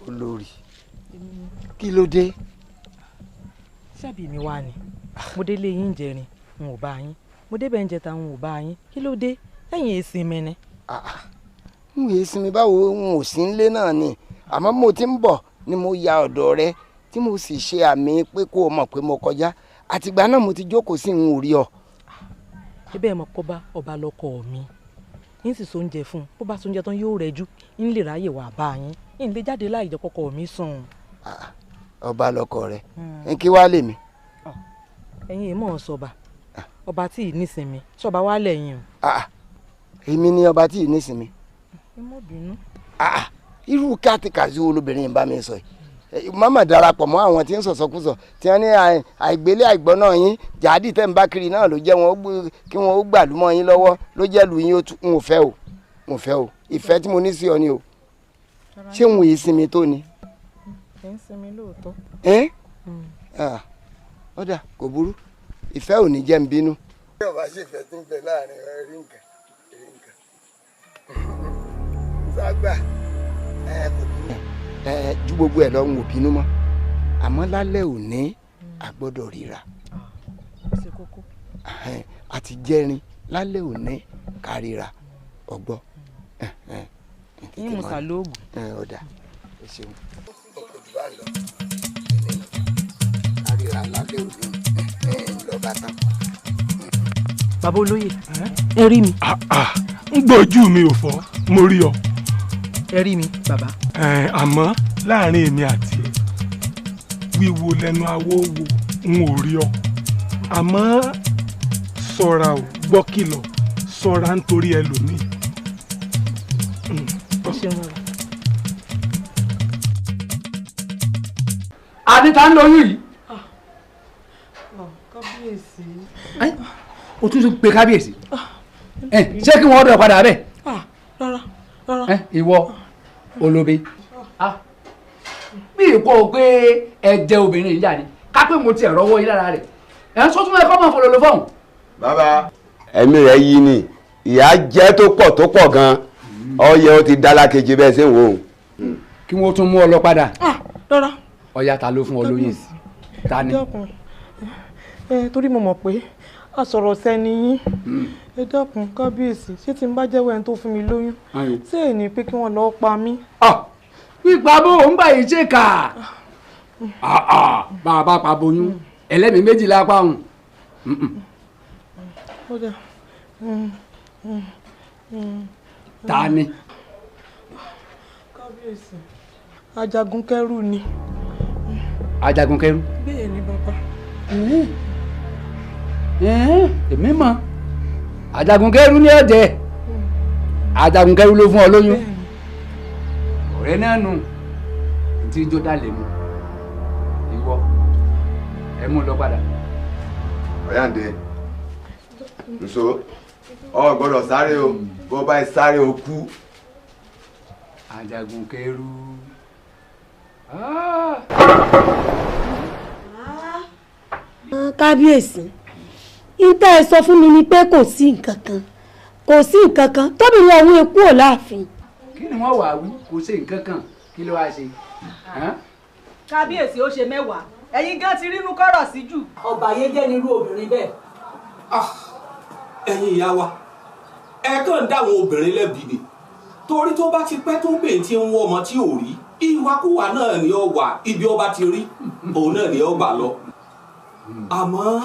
Olórí kí ló dé. Ṣebí mi wá ni mo délé yín jẹrin n ò bá yín mo débẹ̀ ń jẹta n ò bá yín kí ló dé ẹ̀yin èsì mi ni. N ò èsì mi báwo n ò sí nílé náà ni àmọ́ mo ti ń bọ̀ ni mo ya ọ̀dọ̀ rẹ tí mo sì ṣe àmì pé kó o mọ̀ pé mo kọjá àtìgbà náà mo ti jókòó sí n ò rí ọ. Ebe ẹ̀ mọ̀ kọ́ bá ọba lọ́kọ mi n sì sóúnjẹ fún un bó bá sóúnjẹ tán yóò rẹjú n lè ráyè wà bá yín n lè jáde láì jẹ́ kọ́kọ́ mi sùn. Ọba lọkọ rẹ n kí wàá lèmi. Ẹ̀yin èèmọ̀ sọba ọba tí ì nísinmi sọba wà lẹ́yìn o. Èmi ni ọba tí ì nísinmi. Ẹ má bínú. Irú kàtìkàtì wo lobìnrin bá mi sọ yìí? Màmá darapọ̀ mọ́ àwọn tí ń sọ̀sọ̀kúsọ tí wọ́n ní àìgbélé àìgbọ́n náà yín jàdí tẹ́ ń bá kiri náà ló jẹ́ wọn kí wọ́n ó gbàlú mọ́ yín lọ́wọ́ ló jẹ́ lu yín. N ò fẹ́ o, n ò fẹ́ o. Ìfẹ́ tí mo ní sí ọ ni o. Ṣé n ò yìí sinmi tó ni? Ẹ ń sinmi lóòótọ́. Ẹ ọ̀dà kò burú, ìfẹ́ ò ní jẹ́ ń bínú. Bí ọba ṣe ìfẹ́ tí ń bẹ láàrin rí nǹkan rí nǹkan ságbà ẹ kò bínú. Ẹ ju gbogbo ẹ lọ, ń wò bínú mọ́, àmọ́ lálẹ́ òní a gbọ́dọ̀ ríra. Àti jẹrin lálẹ́ òní ká ríra ọgbọ́. Yín musa lóògùn. Ọ̀dà ẹ ṣeun. Ọkọ̀ jù bá lọ ká ríra lálẹ́ òní lọ́ba tán. Bàbá olóyè, ẹ rí mi. Ń gbójú mi ò fọ́, mo rí ọ. Ẹ rí mi bàbá. Àmọ́ láàrin èmi àti ẹ, wíwo lẹ́nu awó wo n ò rí ọ. Àmọ́ ṣọ́ra o, gbọ́ kìlọ̀, ṣọ́ra nítorí ẹlòmíì. Àní ta ń lóyún yìí? Kábíyèsí. O tún tún pe kábíyèsí? Ṣé kí wọ́n dọ̀ padà bẹ́ẹ̀? Rárá rárá. Ìwọ olóbe, bí ìkọ́ pé ẹ jẹ obìnrin yìí jáde ká pé mo ti ẹ̀rọ wọ́ yín lára rẹ̀ ẹ̀ ń sọ tún ẹ̀kọ́ máa fọlọ́lọ́ fọ́hùn. Bàbá, ẹ̀mí rẹ̀ yí ni ìyá jẹ́ tó pọ̀ tó pọ̀ gan-an, ọyẹ ó ti dá lákejì bẹ́ẹ̀ ṣe ń wò ó. Kí wọ́n tún mú ọ lọ padà. Rárá. Ọya, ta ló fún ọ lóyún? Ta ni? Ẹ torí mo mọ̀ pé àsọ̀rọ̀ sẹ́ni yín. Ẹ dákun kábíyèsí, ṣé tí n bá jẹ́wọ́ ẹni tó fún mi lóyún, ṣé ẹ ní pé kí wọ́n lọ́ọ́ pa mí? Pípa bó ń gbà yìí ṣe kà bá a bá pa boyún ẹlẹ́mìí méjì lápá òun. Ta ni? Kábíyèsí, Ajagun kẹ́rù ni. Ajagun kẹ́rù? Bẹ́ẹ̀ ni bàbá. Èmi mọ̀, Ajagun kẹ́rù ní ọ̀jẹ̀. Ajagun kẹ́rù ló fún ọ lóyún. Ọ̀rẹ́ náà nù tí jó dá lè mú ìwọ ẹ mú lọ padà. Ọ̀yáǹde nso, ọ gbọ́dọ̀ sáré o, bó bá sáré o kú. Ajagun kẹ́rù. Kábíyèsí, ìtẹ́ ẹ sọ fún mi ni pé kò sí nǹkan kan, kò sí nǹkan kan tóbìnrin ọ̀hún ekú ò láàfin. Kí ni wọ́n wà wí? Kò sí nǹkan kan, kí ló wá ṣe? Kábíyèsí, ó ṣe mẹ́wàá, ẹ̀yin gan ti rínú kọ́rọ̀ sí jù. Ọba yẹn jẹ́ nírú obìnrin bẹ́ẹ̀. Ẹ̀yin ìyá wa, ẹ kàn ń dáwọn obìnrin lẹ́bi ni, torí tó bá ti pẹ́ tó bèè tí ń wọ́ ọmọ tí ò rí, ìwàkúwà náà ni ó wà, ibi ọba ti rí òun náà ni ó gbà lọ. Àmọ́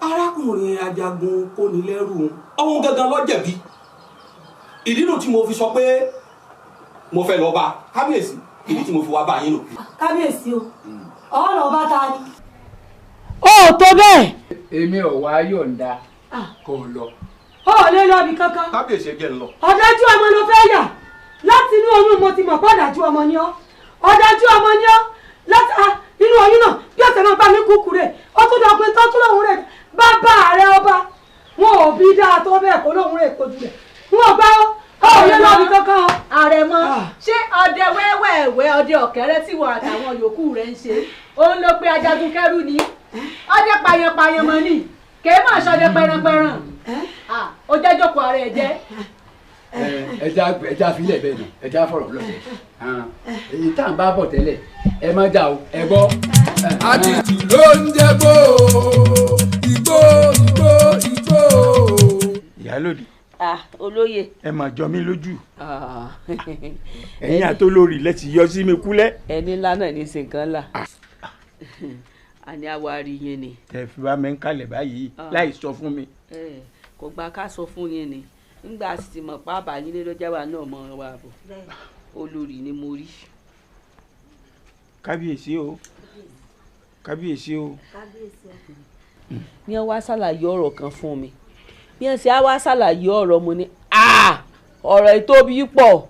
arákùnrin Ajagun kónilẹ́rù ọ̀hún gangan ló jẹ̀bi. Ìdí nu tí mo fi sọ pé mo fẹ́ lọ bá kábíyèsí, ìdí tí mo fi wá bá yín nù. Kábíyèsí o, ọ̀rọ̀ ọba ta ni. Ó tó bẹ́ẹ̀. Èmi ò wá yọ̀ǹda kó lọ. Ó lè lọ ibì kankan. Kábíyèsí, ẹ jẹ́ ń lọ. Ọ̀dájú ọmọ ló fẹ́ yà. Láti inú oyún mo ti mọ̀ pé ọ̀dájú ọmọ ni ọ́, ọ̀dájú ọmọ ni ọ́ láti inú oyún náà. Bí ọ̀sẹ̀ máa bá mi kúkú rẹ̀, ó tún dọ̀pin tó tún lòun rẹ̀ bàbá rẹ̀ ọba wọn ò bí dáa tó bẹ́ẹ̀ kó lóun rẹ̀ kojú rẹ̀ wọn ò bá ọ́ ò lè lọ ibì kankan o. Àrẹ̀mọ, ṣé ọdẹ wẹ́wẹ́wẹ́ ọdẹ ọ̀kẹ́rẹ́ tí wọ́n àtàwọn yòókù rẹ̀ ń ṣe òun ló pe Ajagun kẹ́rù ni? Ọdẹ payanpayan mọ́ ni, kèé mọ̀ ṣọdẹ pẹranpẹran. Ó jẹ́ jókòó ara ẹ̀ jẹ́. Ẹja ẹja filẹ̀ bẹ́ẹ̀ ni, ẹja fọ̀rọ̀ lọ́sẹ̀ èyí tá à ń bá bọ̀ tẹ́lẹ̀, ẹ má jà o, ẹ gbọ́. Àtìtù ló ń jẹ́ gbó igbó igbó igbó. Ìyálòdì. Olóye. Ẹ mà jọ mí lójú, ẹ̀yin àtolórí lẹ ti yọ sí mi kúlẹ̀. Ẹni ńlá náà ní sìnkan là àní àwárí yẹn ni. Ẹ fi bá mi ń kalẹ̀ báyìí láì sọ fún mi. Kò gba ká sọ fún yín ni, ńgbà sì ti mọ̀ pa àbáyín lé lọ́jà wa náà mọ̀ wá bọ̀, olórí ni mo rí. Kábíyèsí o, kábíyèsí o. Ní wọ́n wá ṣàlàyé ọ̀rọ̀ kan fún mi, bí wọ́n ṣe á wá ṣàlàyé ọ̀rọ̀, mo ní ọ̀rọ̀ ìtóbi pọ̀.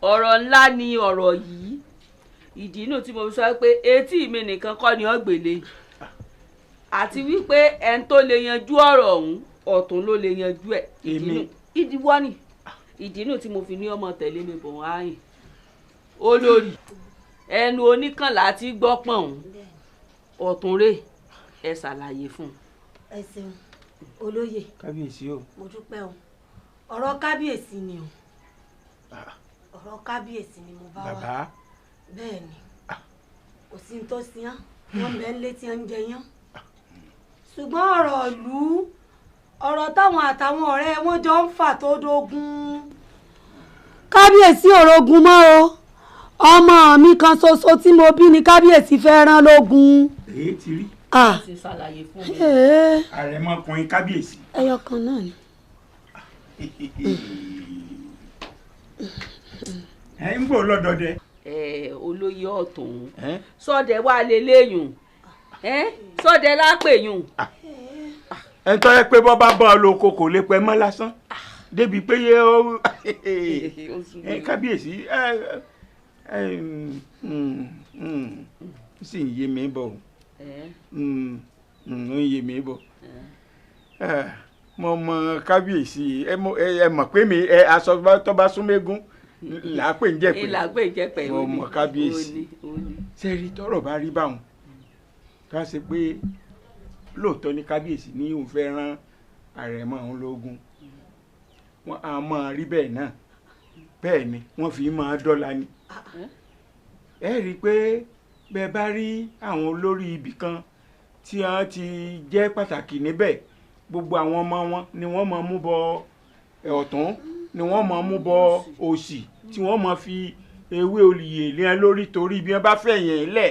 Ọ̀rọ̀ ńlá ni ọ̀rọ̀ yìí. Ìdí inú tí mo fi sọ pé etí mi nìkan kọ́ ni ọ̀gbẹ̀lẹ̀, àti wípé ẹni tó lè yanjú ọ̀rọ̀ ọ̀hún ọ̀tún ló lè yanjú ẹ̀. Ìdíwọ́ ni ìdí inú tí mo fi ní ọmọ tẹ̀lé mi bọ̀ wá yìn. Olórí ẹnu oníkànlá ti gbọ́ pọ̀n ọ̀tún rè ẹ ṣàlàyé fún un. Ẹ ṣeun olóyè. Kábíyèsí o. Mo dúpẹ́ o. Ọ̀rọ̀ kábíyèsí ni o. Ọ̀rọ̀ kábíyèsí ni mo bá wá. Bàbá. Bẹ́ẹ̀ ni, kò sí ní tó sí án, wọ́n bẹ́ẹ̀ ń létí ń jẹ yán. Ṣùgbọ́n ọ̀rọ̀ ìlú, ọ̀rọ̀ táwọn àtàwọn ọ̀rẹ́ wọn jọ ń fà tó dógún. Kábíyèsí òrogun mọ́ o. Ọmọ mi kan ṣoṣo tí mo bí ni kábíyèsí fẹ́ rán lógun. Èyí ti rí. Ṣe ṣàlàyé fún mi. Àrẹ̀mọkùnrin kábíyèsí. Ẹyọ kan náà ni. Ẹ ń gbọ́ lọ́dọọdẹ. Olóyè ọ̀tún sọdẹ wà lélẹ́yìn sọdẹ lápèyùn. Ẹ tọ́ ẹ pé bọ́ bá bọ́ ọ lóko kò lè pẹ́ mọ́ lásán débi pé yé ó kábíyèsí sì ń yé mi bọ̀ ń yé mi bọ̀. Mo mọ kábíyèsí, ẹ mọ̀ pé mi aṣọ tó bá súnmẹ́gún làápè ń jẹ́ pé mo mọ kábíyèsí. Sẹ́rí tọ́rọ̀ bá rí báwọn ká ṣe pé lóòótọ́ ní kábíyèsí ní òun fẹ́ rán àrẹ̀mọ òun lógún, wọn a máa rí bẹ́ẹ̀ náà. Bẹ́ẹ̀ ni wọ́n fi máa dọ́là ni. Ẹ rí i pé bẹ́ẹ̀ bá rí àwọn olórí ibì kan tí wọ́n ti jẹ́ pàtàkì níbẹ̀, gbogbo àwọn ọmọ wọn ni wọ́n máa mú bọ ọ̀tún, ni wọ́n máa mú bọ òsì, tí wọ́n máa fi ewé olùyè lé wọn lórí torí bí wọ́n bá fẹ̀yìn lẹ̀.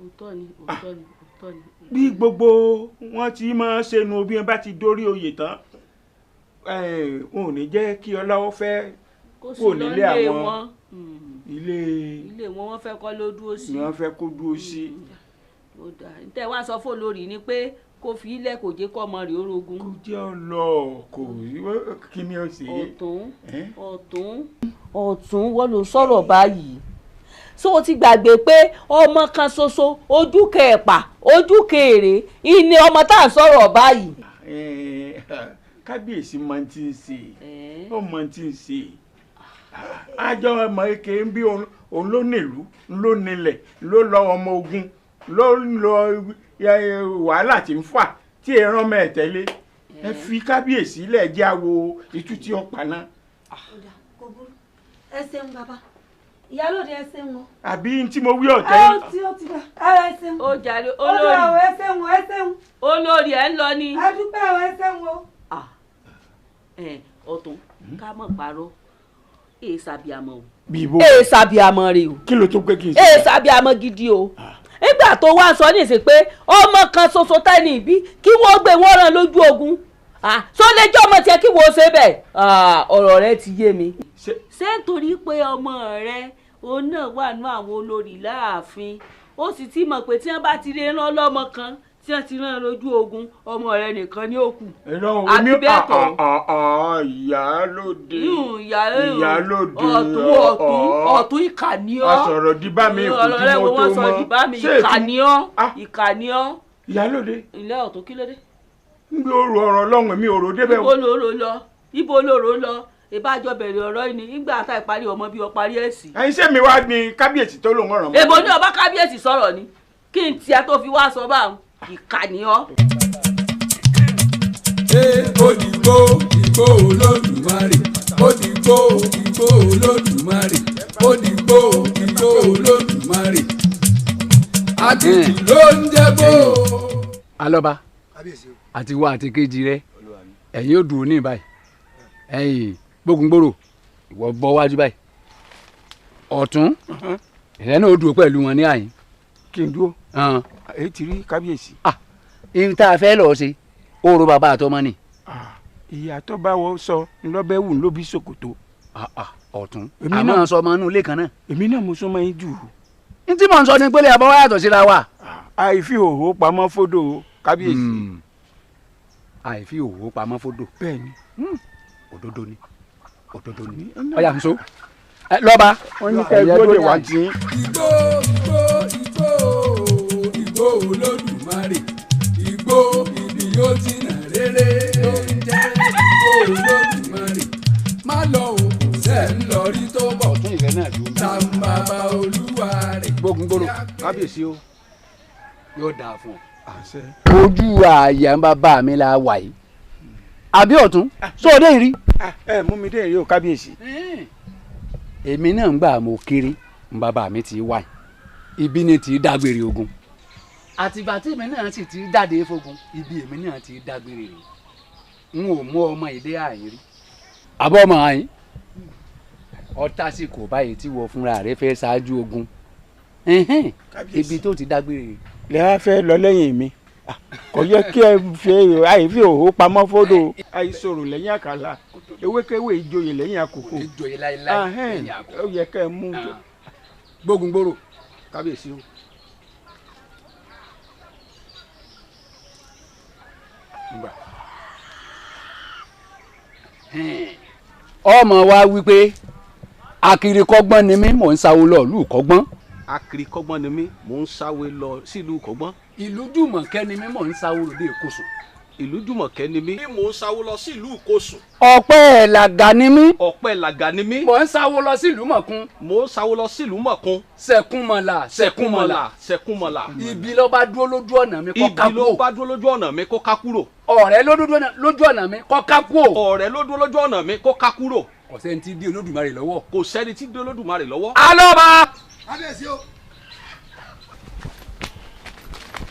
Òótọ́ ni, òótọ́ ni, òótọ́ ni. Bí gbogbo wọn ti máa ṣẹnu bí wọ́n bá ti dórí oyè tán, wọn ò ní jẹ́ kí ọlọ́wọ́ fẹ́ kò nílé àwọn ilé ilé wọn wọ́n fẹ́ kọ́ ló dúró sí. Ni wọ́n fẹ́ kó dúró sí. Ó dáa, ntẹ wá sọ fún olórí ni pé kó fi ilẹ̀ kò jẹ́ kọ́ ọmọ rẹ̀ orogún. Kò jẹ́ ọ lọ, kò kí ni ó ṣe. Ọ̀tún ọ̀tún ọ̀tún wọ́n ló sọ̀rọ̀ báyìí. So o ti gbàgbé pé ọmọ kan ṣoṣo ojú kẹẹ̀pà ojú kẹèrè ìní ọmọ tá à ń sọ̀rọ̀ báyìí. Kábíyèsí máa ti ń ṣe, ó máa ti ń ṣe. Àjọ ọmọ eke ń bí òun ló nílùú, ló nílẹ̀, ló lọ ọmọ ogun, ló lọ wàhálà tí ń fà tí ẹran mọ́ ẹ̀ tẹ́lẹ̀. Ẹ fi kábíyèsí lẹ̀ jẹ́ àwo itú tí ó paná. Ẹ ṣeun bàbá, ìyálòde ẹ ṣeun o. Àbí tí mo wí ọ̀tẹ́ yìí. Ó ti ó ti dà, ẹ ṣeun. Ó jàre olórí. Ó dà, ẹ ṣeun, ẹ ṣeun. Olórí ẹ ń lọ ni. Ẹ dúpẹ́ o, ẹ ṣeun o. Ọ̀tún ká mọ̀ parọ́, èè sàbíàmọ̀ o. Bíbó. Èè sàbíàmọ̀ rè o. Kí ló tó pé kí n sọ. Èè sàbíàmọ̀ gidi o. Nígbà tó wá sọ ní ìsìn pé ọmọ kan ṣoṣo tẹ́ni ìbí kí wọ́n gbé wọ́n rán lójú ogun, sọ lè jẹ́ ọmọ tiẹ̀ kí wọ́n ṣe bẹ́ẹ̀. Ọ̀rọ̀ rẹ ti yé mi. Ṣé nítorí pé ọmọ rẹ òun náà wà nú àwọn olórí láàfin, ó sì ti mọ̀ pé tí wọ́n bá ti lè rán lọ́mọ kan tí wọ́n ti rán lójú ogun, ọmọ rẹ nìkan ni ó kù. Àbí bẹ́ẹ̀ kọ́. Ìyálóde ìyálóde ọ̀tún ọ̀tún ọ̀tún ìkà ni ọ́. Asọ̀rọ̀ di bá mi kò tí mo tó mọ́. Ṣé ìkà ni ọ́, ìkà ni ọ́. Ìyálóde. Ilé ọ̀tún kí ló dé. N bí oru ọ̀rọ̀ lọ́hùn mi òrò débẹ̀. Ibo lòrò lọ, ibo lòrò lọ, ìbájọ bẹ̀rẹ̀ ọ̀rọ̀ yìí ni nígbà tá ìparí ọmọ bí ọ parí ẹ̀ sí. Ẹ̀yin ṣé mi wá ní kábíyèsí tó lòun ọ̀rọ̀ mọ́. Èbó ní ọba kábíyèsí sọ̀rọ̀ ni kí n tiẹ̀ tó fi wá sọ báwọn ìkà ni ọ́. Òdìgbò ìgbò Olódùmarè, òdìgbò ìgbò Olódùmarè, òdìgbò ìgbò Olódùmarè, àtìtù ló ń jẹ́ bó. Alọ́ba àti wa àti kejì rẹ, ẹ̀yin ò dùn ní báyìí, ẹ̀yin gbógungbòrò ìwọ bọ́ wájú báyìí, ọ̀tún ìrẹ́ náà ó dùn pẹ̀lú wọn ní àyín. Kí n dúró èyí ti rí kábíyèsí. Ihun tá a fẹ́ lọ ṣe oorun bàbá àtọmọ ni. Ìyá tó bá wọ sọ ńlọbẹ wù ló bí ṣòkòtò. Ọ̀tún àmọ́ sọ ọmọ inú ilé kan náà. Èmi náà mo súnmọ́ yín jù. N tí mò ń sọ ni pélé àbọ̀wá yàtọ̀ síra wa. Àìfi òhó pamọ́ fódò kábíyèsí. Àìfi òhó pamọ́ fódò. Bẹ́ẹ̀ni. Òdodo ni. Òdodo ni. Ọ̀yà nso lọ́ba. Wọ́n ní kẹ́ ẹ gbọ́dọ̀ wá jí. Igbó igbó igbó igbó Olódùmarè, igbó ibi yóò ti nà rere ló ń jẹ́ igbó Olódùmarè. Má lọ òkú sẹ́ ń lọ rí tó bọ̀ tàǹbàbà olúwa rẹ̀. Gbógun gbòòrò. Kábíyèsí o. Yóò dáa fún ọ. Ojú àyà ń bàbá mi la wà yìí. Àbí ọ̀tún sóde ìrí. Ẹ mú mi dé ìrí o kábíyèsí. Èmi náà ń gbà mo kéré ń bàbá mi ti wà yìí. Ibi ni ti dágbére ogun. Àtìgbà tí èmi náà sì ti jáde fogun, ibi èmi náà ti dágbére rè. N ò mú ọmọ ilé àyín rí. Àbọ̀ ọmọ àyín. Ọ̀tá sì kò báyìí tí wọ́n fúnra rẹ̀ fẹ́ ṣáájú ogun. Ibi tó ti dágbére rè. Lẹ wá fẹ́ lọ lẹ́yìn mi. Kò yẹ kí ẹ fi àyè fi òhó pamọ́ fódò. Àìsòrò lẹ́yìn àkàlà, ewékewé ìjòyè lẹ́yìn àkókò. Ìjòyè láéláé lẹ́yìn àkókò. Ó yẹ kẹ́ ẹ mú. Gbógun gbòòrò. Kábíyèsí o. Ọmọ wa wípé akirikọ́gbọ́n ni mí, mò ń sáwó lọ ìlú kọ́gbọ́n. Akirikọ́gbọ́n ni mí, mò ń sáwó lọ sílùú kọ́gbọ́n. Ìlú Jùmọ̀kẹ́ ni mí, mò ń sáwó lòdì Èkósùn. Ìlú Jùmọ̀kẹ́ ni mí, mò ń sáwó lọ sílùú Kósùn. Ọ̀pẹ́ làgà ni mí. Ọ̀pẹ́ làgà ni mí. Mò ń sáwó lọ sílùú Mọ̀kún. Mò ń sáwó lọ sílùú Mọ̀kún. Sẹ̀kúnmọ̀là Sẹ̀kúnmọ̀là Sẹ̀kúnmọ̀là. Ibi ló bá dúró lójú ọ̀nà mi kó ká kúrò. Ibi ló bá dúró lójú ọ̀nà mi kó ká kúrò. Ọ̀rẹ́ ló dúró lójú ọ̀nà mi kó ká kúrò. Ọ̀rẹ́ ló dúró lójú ọ̀nà mi kó ká kúrò. Kò sẹ́ni tí dí Olódùmarè lọ́wọ́. Kò sẹ́ni tí dí Olódùmarè lọ́wọ́. Alọ́ba. Kábíyèsí o.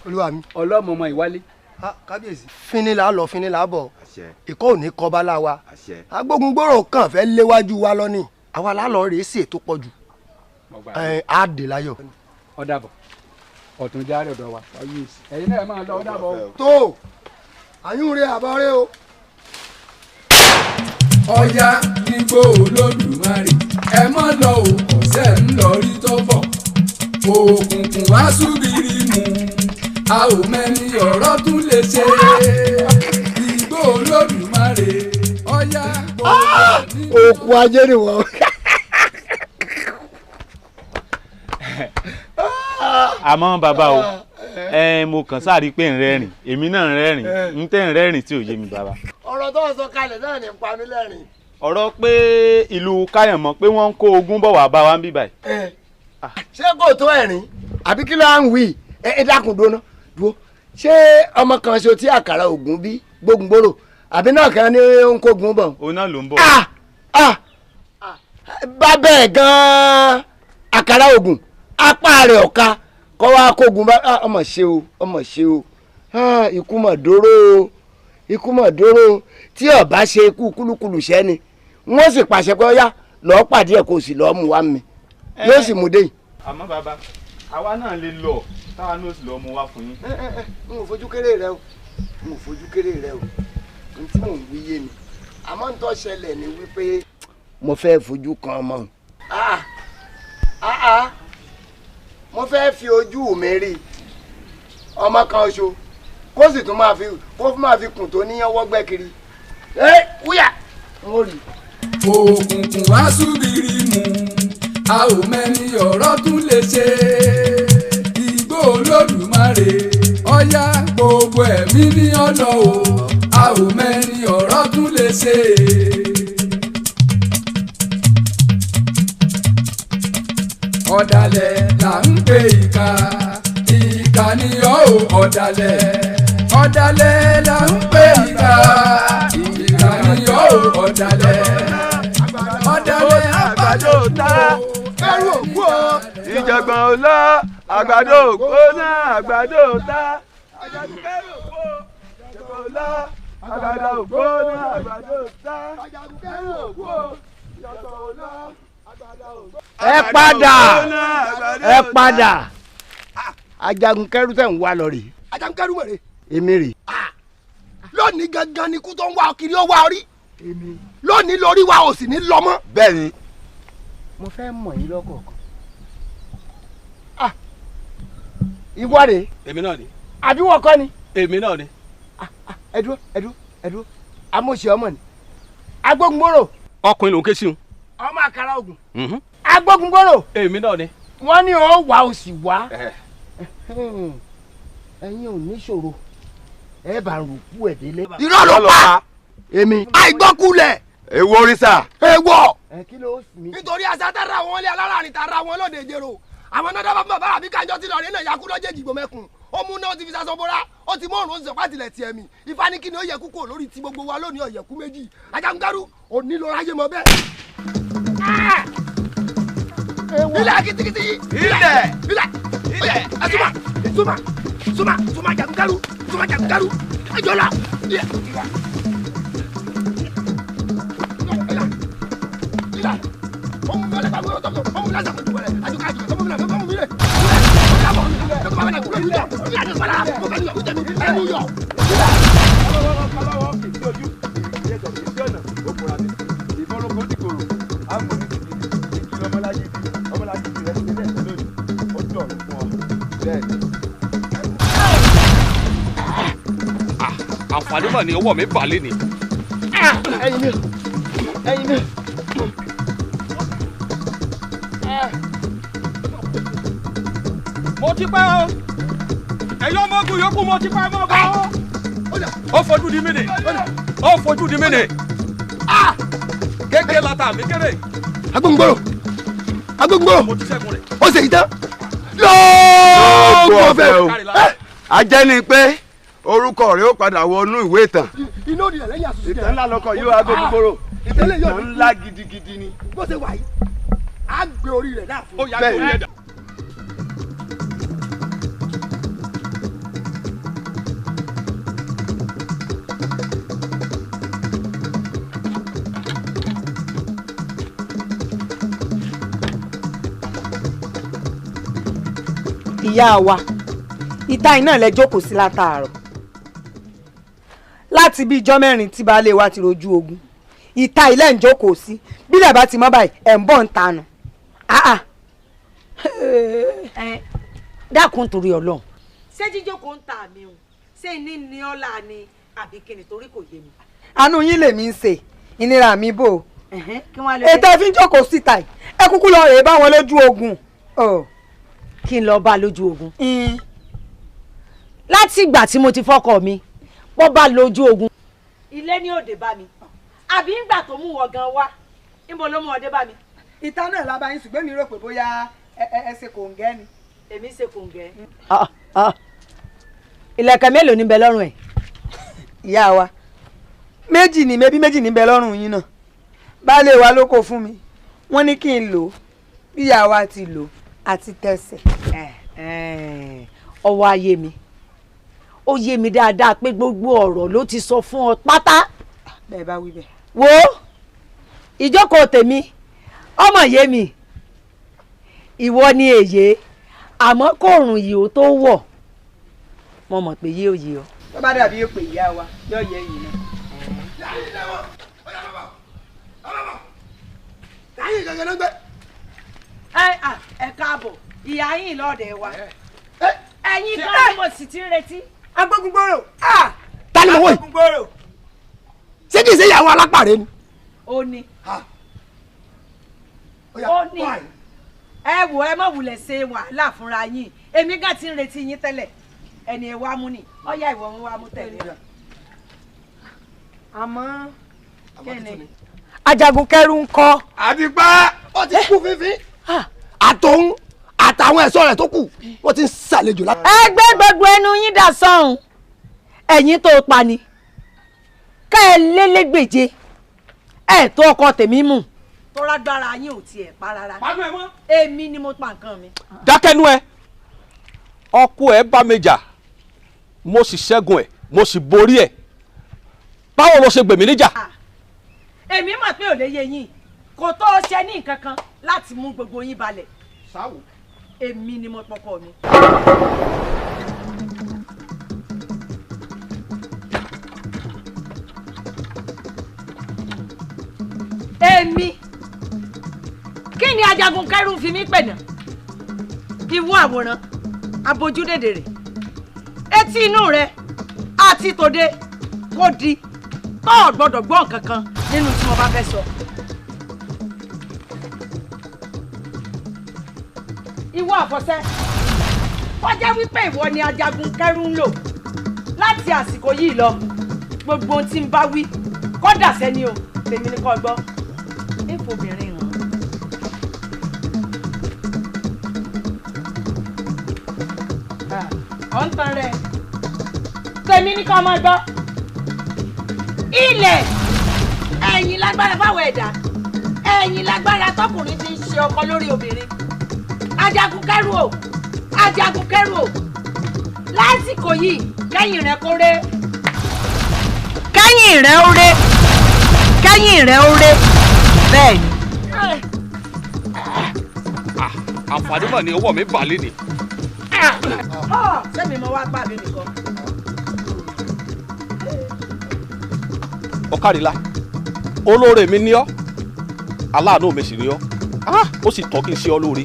Olúwa mi. Ọlọ́mọ ọmọ ìwálé. Kábíyèsí. Fínni là á lọ, fínni là á bọ̀. Ìkọ́ ò ní kọba lá wa. Agbógungbòrò kàn fẹ́ léwájú wa lọ ni. Àwa là á lọ rèé sí ètò pọ̀ jù. Á dè láyọ̀. Ó dàbọ̀. Ọ̀tún járe ọ̀dọ̀ wa. Ẹ̀yin náà máa lọ, ó dàbọ̀. Tó àyùn rẹ àbọ̀ rẹ o. Ọ̀yá nígbó Olódùmarè, ẹ mọ́ lọ o, ọ̀sẹ̀ ń lọ rí tó bọ̀. Òkùnkùn wá súbìrì mu, a ò mẹ́ni ọ̀rọ̀ tún lè ṣe. Igbó Olódùmarè, ọ̀yá. Òkú ajé ni wọ́n. Àmọ́ bàbá o, mo kàn sáà rí pé ń rẹ́rìn, èmi náà ń rẹ́rìn, ń tẹ́ ń rẹ́rìn tí ò yé mi bàbá. Ọ̀rọ̀ tó ń sọ kalẹ̀ náà ní pa mí lẹ́rìn. Ọ̀rọ̀ pé ìlú Káyànmọ́ pé wọ́n ń kó ogun bọ̀ wá bá wa ń bí báyìí. Ṣé kò tó ẹ̀rín àbí kí ló ń wí? Ẹ dákun dúró ná dúró. Ṣé ọmọ kan ṣo tí àkàrà ògùn bí gbógungbòrò àbí náà kan ní ó ń kógun bọ̀? Òun náà ló ń bọ̀. Bá bẹ́ẹ̀ gan-an àkàrà ògùn apá rẹ̀ ọ̀ka kọ́ wa kógun bá ọmọ ṣe o, ọmọ ṣe o, ikú mọ̀ dóró o, ikú mọ̀ dóró tí ó bá ṣe ikú kúlúkúlù ṣẹ́ ni wọ́n sì pàṣẹ pé ọyá lọ́ọ́ pàdé ẹ̀ kó sì lọ́ọ́ mú wá mi yóò sì mú dé yìí. Àmọ́ bàbá àwa náà lè lọ táwa náà sì lọ́ọ́ mú wá fún yín. N ò fojú kéré rẹ o, n ò fojú kéré rẹ o, n tí mò ń wí yé mi, àmọ́ n tó ṣẹlẹ̀ ni wípé mo fẹ́ fojú kan ọmọ. Mo fẹ́ fi ojú mi rí ọmọ kan ṣo kó sì tún máa fi kó máa fi kùn tó níyàn wọ́gbẹ́ kiri. Ẹ wúyà n ó rí. Òkùnkùn wá súbìrì mu, a ò mẹ́ni ọ̀rọ̀ tún lè ṣe. Igbó Olódùmarè, ọ̀yá gbogbo ẹ̀mí ní ọ̀nà o, a ò mẹ́ni ọ̀rọ̀ tún lè ṣe. Ọ̀dàlẹ̀ là ń pè ìkà, ìkà ni ọ́ ò ọ̀dàlẹ̀. Ọ̀dàlẹ̀ là ń pè ìkà, ìkà ni ọ́ ò ọ̀dàlẹ̀. Ọ̀dàlẹ̀ àgbàdo ta ẹrù òkú o. Ìjọ̀gbọ̀n ò lọ àgbàdo ògbóná àgbàdo ta. Àjàgùnkẹ́rù òkú o. Ìjọ̀gbọ̀n ò lọ àgbàdo ògbóná àgbàdo ta. Àjàgùnkẹ́rù òkú o. Ìjọ̀gbọ̀n ò lọ àgbàdo ògbóná. Ẹ padà, ẹ padà. Ajagunkẹ́rù tẹ̀ ń wá lọ rè. Ajagunkẹ́rù wèrè. Èmi rè. Lónìí gangan ni ikú tó ń wá kiri ó wá orí. Lónìí lórí wa ò sì ní lọ mọ́. Bẹ́ẹ̀ni. Mo fẹ́ mọ̀ yín lọ́kọ̀ọ̀kan. Ìwọ rè. Èmi náà ni. Àbí wọ́n kọ́ ni. Èmi náà ni. Ẹ dúró, ẹ dúró, ẹ dúró. Amóṣe ọmọ ni. Agbógungbòrò. Ọkùnrin ló ń ké sí un. Ọmọ àkàrà ogun. Agbógungbòrò. Èmi náà ni. Wọ́n ní ó wà ó sì wá. Ẹ̀yin ò ní ṣòro. Ẹ bá ń rúkú ẹ̀ délé. Irọ́ ló pa. Èmi. Àìgbọ́kulẹ̀. Èwo oríṣà. Èwo. Ẹ kí ló sì mí. Nítorí àṣà tára wọn lé alárànì tara wọn lóde ìjẹrò. Àwọn náà dábàá fún bàbá àbí kájọ tí lọ́ọ̀rẹ́ náà yakú lọ́jẹ́ ìdìbò mẹ́kun. Ó mú náà ti fi sasọ bóra, ó ti mú òrùn ó sì sọpá tilẹ̀ tiẹ̀ mi. Ifá ní kí ni ó yẹ kú kò lórí ti gbogbo wa lónìí ọ̀yẹ̀kú méjì. Ajagunkaru, òní ló ráyé mọ bẹ́ẹ̀. Ilẹ̀ kitikiti. Ilẹ̀. Ilẹ̀. Ilẹ̀. Ẹ súnmọ́ súnmọ́ súnmọ́ súnmọ́ Ajagunkaru, súnmọ́ Ajagunkaru. Ẹ jọ lọ. Ilẹ̀. Ilẹ̀. Àǹfààní mà ní ọwọ́ mi bà lé ni. Ẹyin mi, ẹyin mi. Mo ti pẹ́ o, ẹ̀yin ọmọ ogun yòókù mo ti pẹ́ mọ́ bọ́. Ó fojú di mí nì, ó fojú di mí nì. Kéèké lata mi kéré. Agbóngbòrò, agbóngbòrò, mo ti ṣẹ́gun rẹ̀. Ó ṣe ìtàn. Lóògùn ọ̀fẹ́ o. A jẹ́ ni pé orúkọ rẹ̀ ó padà wọnú ìwé ìtàn. Iná òdìlẹ̀ lẹ́yìn àṣùṣe. Ìtàn ńlá lọkọ̀ yóò Agbógungbòrò. Ìtàn ńlá gidigidi ni. Bó ṣe wà yìí, á gbé orí rẹ̀ náà fún. Ó yá gbé orí rẹ̀ dà. Ìyá wa, ìta iná lẹ jókòó sí látàárọ̀. Láti bí ijọ́ mẹ́rin tí baálé wa ti rojú ogun, ìta ilẹ̀ ń jókòó sí. Bílẹ̀ bá ti mọ́ báyìí, ẹ̀ ń bọ̀ ń tanù. Dákun torí Ọlọ́run. Ṣé jíjókòó ń ta mi o? Ṣé ní ní ọ́lá ni àbí kíni torí kò yé mi? Àánú yín lèmi ń ṣe, ìnira mi bò. Ètò ẹ fi ń jókòó síta yìí, ẹ kúkú lọ rèé bá wọn lójú ogun. Kí n lọ bá lójú ogun. Láti ìgbà tí mo ti fọkọ mi, wọ́n bá lójú ogun. Ilé ní òde bá mi, àbí ńgbà tó mú wọn gan wá, níbo ló mú ọdẹ bá mi. Ìta náà la bá yín ṣùgbọ́n mi rò pé bóyá ẹ ṣe kòǹgẹ́ ni. Èmi ṣe kòǹgẹ́. Ìlẹ̀kẹ̀ mélòó ní bẹ lọ́rùn ẹ̀? Ìyá wa, méjì ni mebí méjì ní bẹ lọ́rùn yín náà. Baálé wa ló kó fún mi, wọ́n ní kí n lò ó, bí ìyá wa ti lò ó àti tẹsẹ̀. Ọwọ́ ayé mi, ó yé mi dáadáa pé gbogbo ọ̀rọ̀ ló ti sọ fún ọ pátá. Bẹ́ẹ̀ bá wí bẹ́ẹ̀. Wo ìjókòó tèmi, ọmọ yé mi, ìwọ ni èyí, àmọ́ kòrùn yìí ó tó wọ̀, mo mọ̀ pé yé òye ọ. Tó bá dàbí èpè ìyá wa, yóò yẹ ẹ̀yin náà. Ẹ káàbọ̀, ìyá yín lọ́ọ̀dẹ̀ wa. Ẹ̀yin kan ni mo sì ti ń retí. Agbógungbòrò. Ta ni mo wò yìí? Ṣé kìí ṣe ìyàwó alápàrẹ ni? Ó ní. Ó ní. Ẹ wò ẹ má wulẹ̀ ṣe wàhálà fúnra yín. Èmi gan ti ń retí yín tẹ́lẹ̀. Ẹni ẹ wá mú ni. Ọ̀yá ìwọ ń wá mú tẹ̀lé. Àmọ́ kí ni? Ajagunkẹ́rù ń kọ́. Àti pa ó ti kú fífín. Àtòun àtàwọn ẹ̀ṣọ́ rẹ̀ tó kù wọ́n ti ń ṣàlejò láti. Ẹ gbé gbogbo ẹnu yín dà sọ́hùn. Ẹ̀yin tó pa ni. Ká ẹ lélégbèje. Ẹ tó ọkọ tèmi mú. Tọ́ra gbára yín ò tiẹ̀ pa rárá. Panu ẹ mọ́. Èmi ni mo pa nǹkan mi. Dákẹ́nu ẹ. Ọkọ ẹ bá mi jà, mo sì ṣẹ́gun ẹ, mo sì borí ẹ. Báwo ló ṣe gbèmí níjà? Èmi mọ̀ pé ò lè yé yín. Kò tó ṣe ní nǹkan kan láti mú gbogbo yín balẹ̀. Sáwò. Èmi ni mo pọkọ mi. Èmi kí ni Ajagunkẹ́rù fi mí pè náà? Ìwọ àwòrán abojúdèdè rẹ̀, etí inú rẹ̀ àti tòde kò di tó ò gbọ́dọ̀ gbọ́ nǹkan kan nínú tí mo bá fẹ́ sọ. Ìwọ àfọ̀ṣẹ, kọjá wípé ìwọ ni Ajagun Kẹ́rù ń lò láti àsìkò yìí lọ. Gbogbo ohun tí ń bá wí kọ́dà sẹ́ni o, tèmi ni kò gbọ́. Èèfò obìnrin hàn. Ọ̀ ń tan rẹ̀, tèmi ni kò máa gbọ́. Ilẹ̀ ẹ̀yìn lágbára fáwọn ẹ̀dá, ẹ̀yìn lágbára tọkùnrin ti ń ṣe ọkọ lórí obìnrin. Ajagun Kẹ́rù o, Ajagun Kẹ́rù o, lásìkò yìí kẹ́yìn rẹ̀ kó ré, kẹ́yìn rẹ̀ ó ré, kẹ́yìn rẹ̀ ó ré, bẹ́ẹ̀ ni. Àǹfààní mà ní ọwọ́ mi bà lé ni. Sẹ́mi mo wá pàbí nìkan. Ọ̀kàrìlá, olóore mi ní ọ́, aláàánú mi sì ní ọ́, ó sì tọ́ kí n ṣe ọ́ lóore.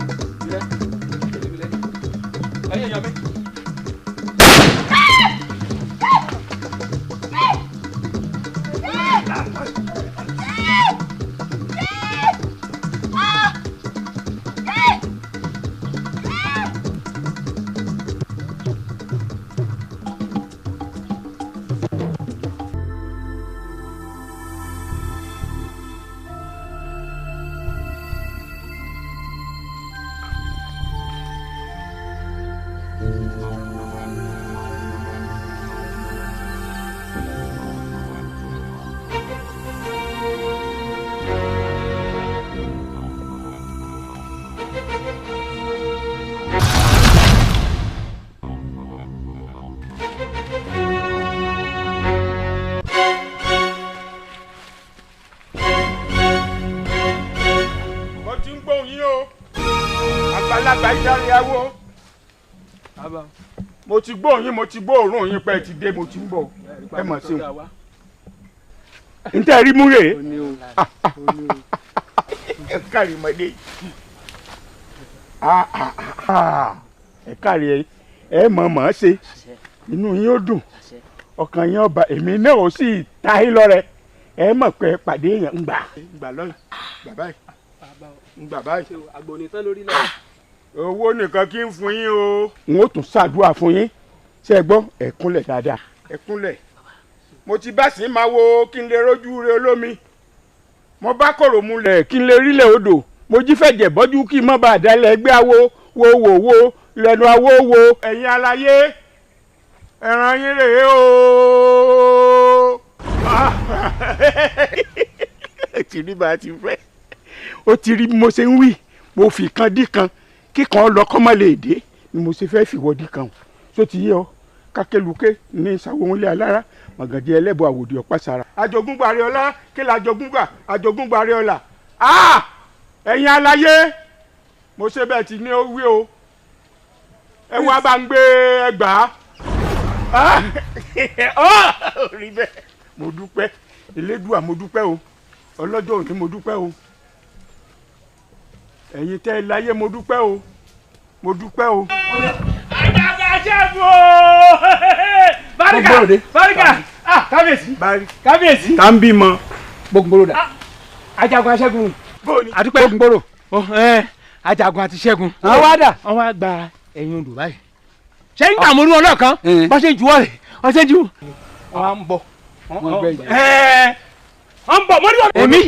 Mo ti gbọ́ yín, mo ti gbọ́ òórùn yín pé ti dé, mo ti ń bọ̀, ẹ mọ̀ sí o. N tẹ́ rí mú rèé, ẹ kárí mọ́lé, ẹ kárí, ẹ mọ̀ mọ̀ ṣe, inú yín ó dùn, ọkàn yín ọba, èmi náà ó sì ta yín lọ́rẹ, ẹ mọ̀ pé pàdé èèyàn ń gbà. Ń gbà lọ́yìn, gbà báyìí, ń gbà báyìí. Owó nìkan kí n fún yín o. N ó tún ṣàdúrà fún yín, ṣé ẹ gbọ́, ẹ kúnlẹ̀ dáadáa, ẹ kúnlẹ̀. Mo ti bá sí máa wo kí n lè rójú re olómi, mo bá kòrò mulẹ̀ kí n lè rílẹ̀ odò, mo jí fẹ̀jẹ̀ bọ́jú kí n má bàa dálẹ̀ ẹgbẹ́ awo wo wò wo lẹ́nu awo wo. Ẹ̀yin aláyé, ẹran yín rèé o. Ó ti rí bá a ti fẹ́, ó ti rí bí mo ṣe ń wí, mo fi kan dí kan kíkan lọ kọ́ mọ́ lè dé ni mo ṣe fẹ́ fìwọ́dí kan o. Tó ti yé ọ, kákélùké ní sàwọ́nlé alára màgàdí ẹlẹ́bọ̀ àwòdì ọ̀pá sára. Àjogúngbà rẹ ọlá, kí la àjogúngbà, àjogúngbà rẹ ọlá. Ẹ̀yin aláyé, mo ṣe bẹ́ẹ̀ ti ní ó wí o, ẹ wá bá ń gbé ẹgbàá. Rí bẹ́ẹ̀, mo dúpẹ́ Elédùà, mo dúpẹ́ o, ọlọ́jọ́ òní mo dúpẹ́ o, ẹ̀yin tẹ́ ẹ láyé mo dúpẹ́ o, mo dúpẹ́ o. Àjàgbá ṣẹ́gun o! Báríkà! Báríkà! Kábíyèsí! Kábíyèsí! Tá ń bímọ. Gbógungbòrò dà. Ajagun aṣẹ́gun. Bóòni. Àdúpẹ́. Gbógungbòrò. Ajagun àti ṣẹ́gun. Àwọn wá dà. Wọ́n wá gba ẹ̀yìn odò báyìí. Ṣé ń dààmú orú ọlọ́ọ̀kan? Bá ṣe jù ọ́ rẹ̀, wọ́n ṣe jù. Wọ́n á ń bọ̀. Wọ́n gbẹ yìí. Wọ́n ń bọ̀ mọ́rí wọn. Èmi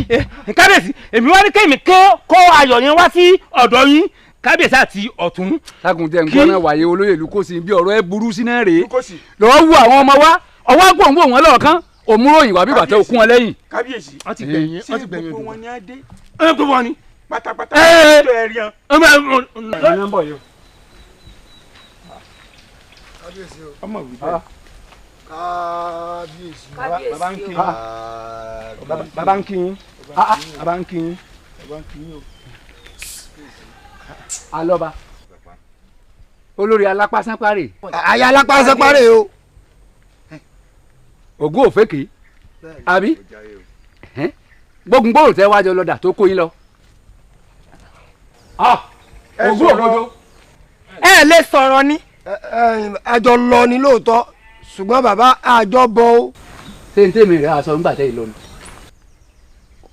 kábíyèsí, èmi wá ní kéèmí kó ayọ̀ yẹn wá sí ọ̀dọ̀ yín, kábíyèsí àti ọ̀tún. Ságun tẹ̀ ń gbọ́ náà wáyé olóyè ìlú kò sí bí ọ̀rọ̀ ẹ burú sí náà rèé. Lọ́wọ́ wú àwọn ọmọ wa, ọwọ́ àgbọ̀ngbò wọn lọ́ọ̀kan, òmúròyìn wà bí bàtà òkú wọn lẹ́yìn. Kábíyèsí, wọ́n ti gbẹ̀yìn, wọ́n ti gbẹ̀yìn gbogbo wọn ni á dé. Gbogbo wọn ni. Pátápátá tó ẹ rí yan. Kábíyèsí o. Ọmọ wí bẹ́ẹ̀. Kábíyèsí. Bàbá ń kí yín. Bàbá ń kí yín. Bàbá ń kí yín. Bàbá ń kí yín o. Alọ́ba, olórí alápásánpárè. Àyà alápásánpárè o. Ògún òfèkè àbí Gbógungbòrò tẹ wájọ lọ́dà tó kó yín lọ. Ògún òfòjò. Ẹ lè sọ̀rọ̀ ni. Àjọ lọ ni lóòótọ́, ṣùgbọ́n bàbá àjọ bọ̀ o. Ṣé n tèmi rẹ̀ aṣọ ńgbà tẹ́ ìlọrin?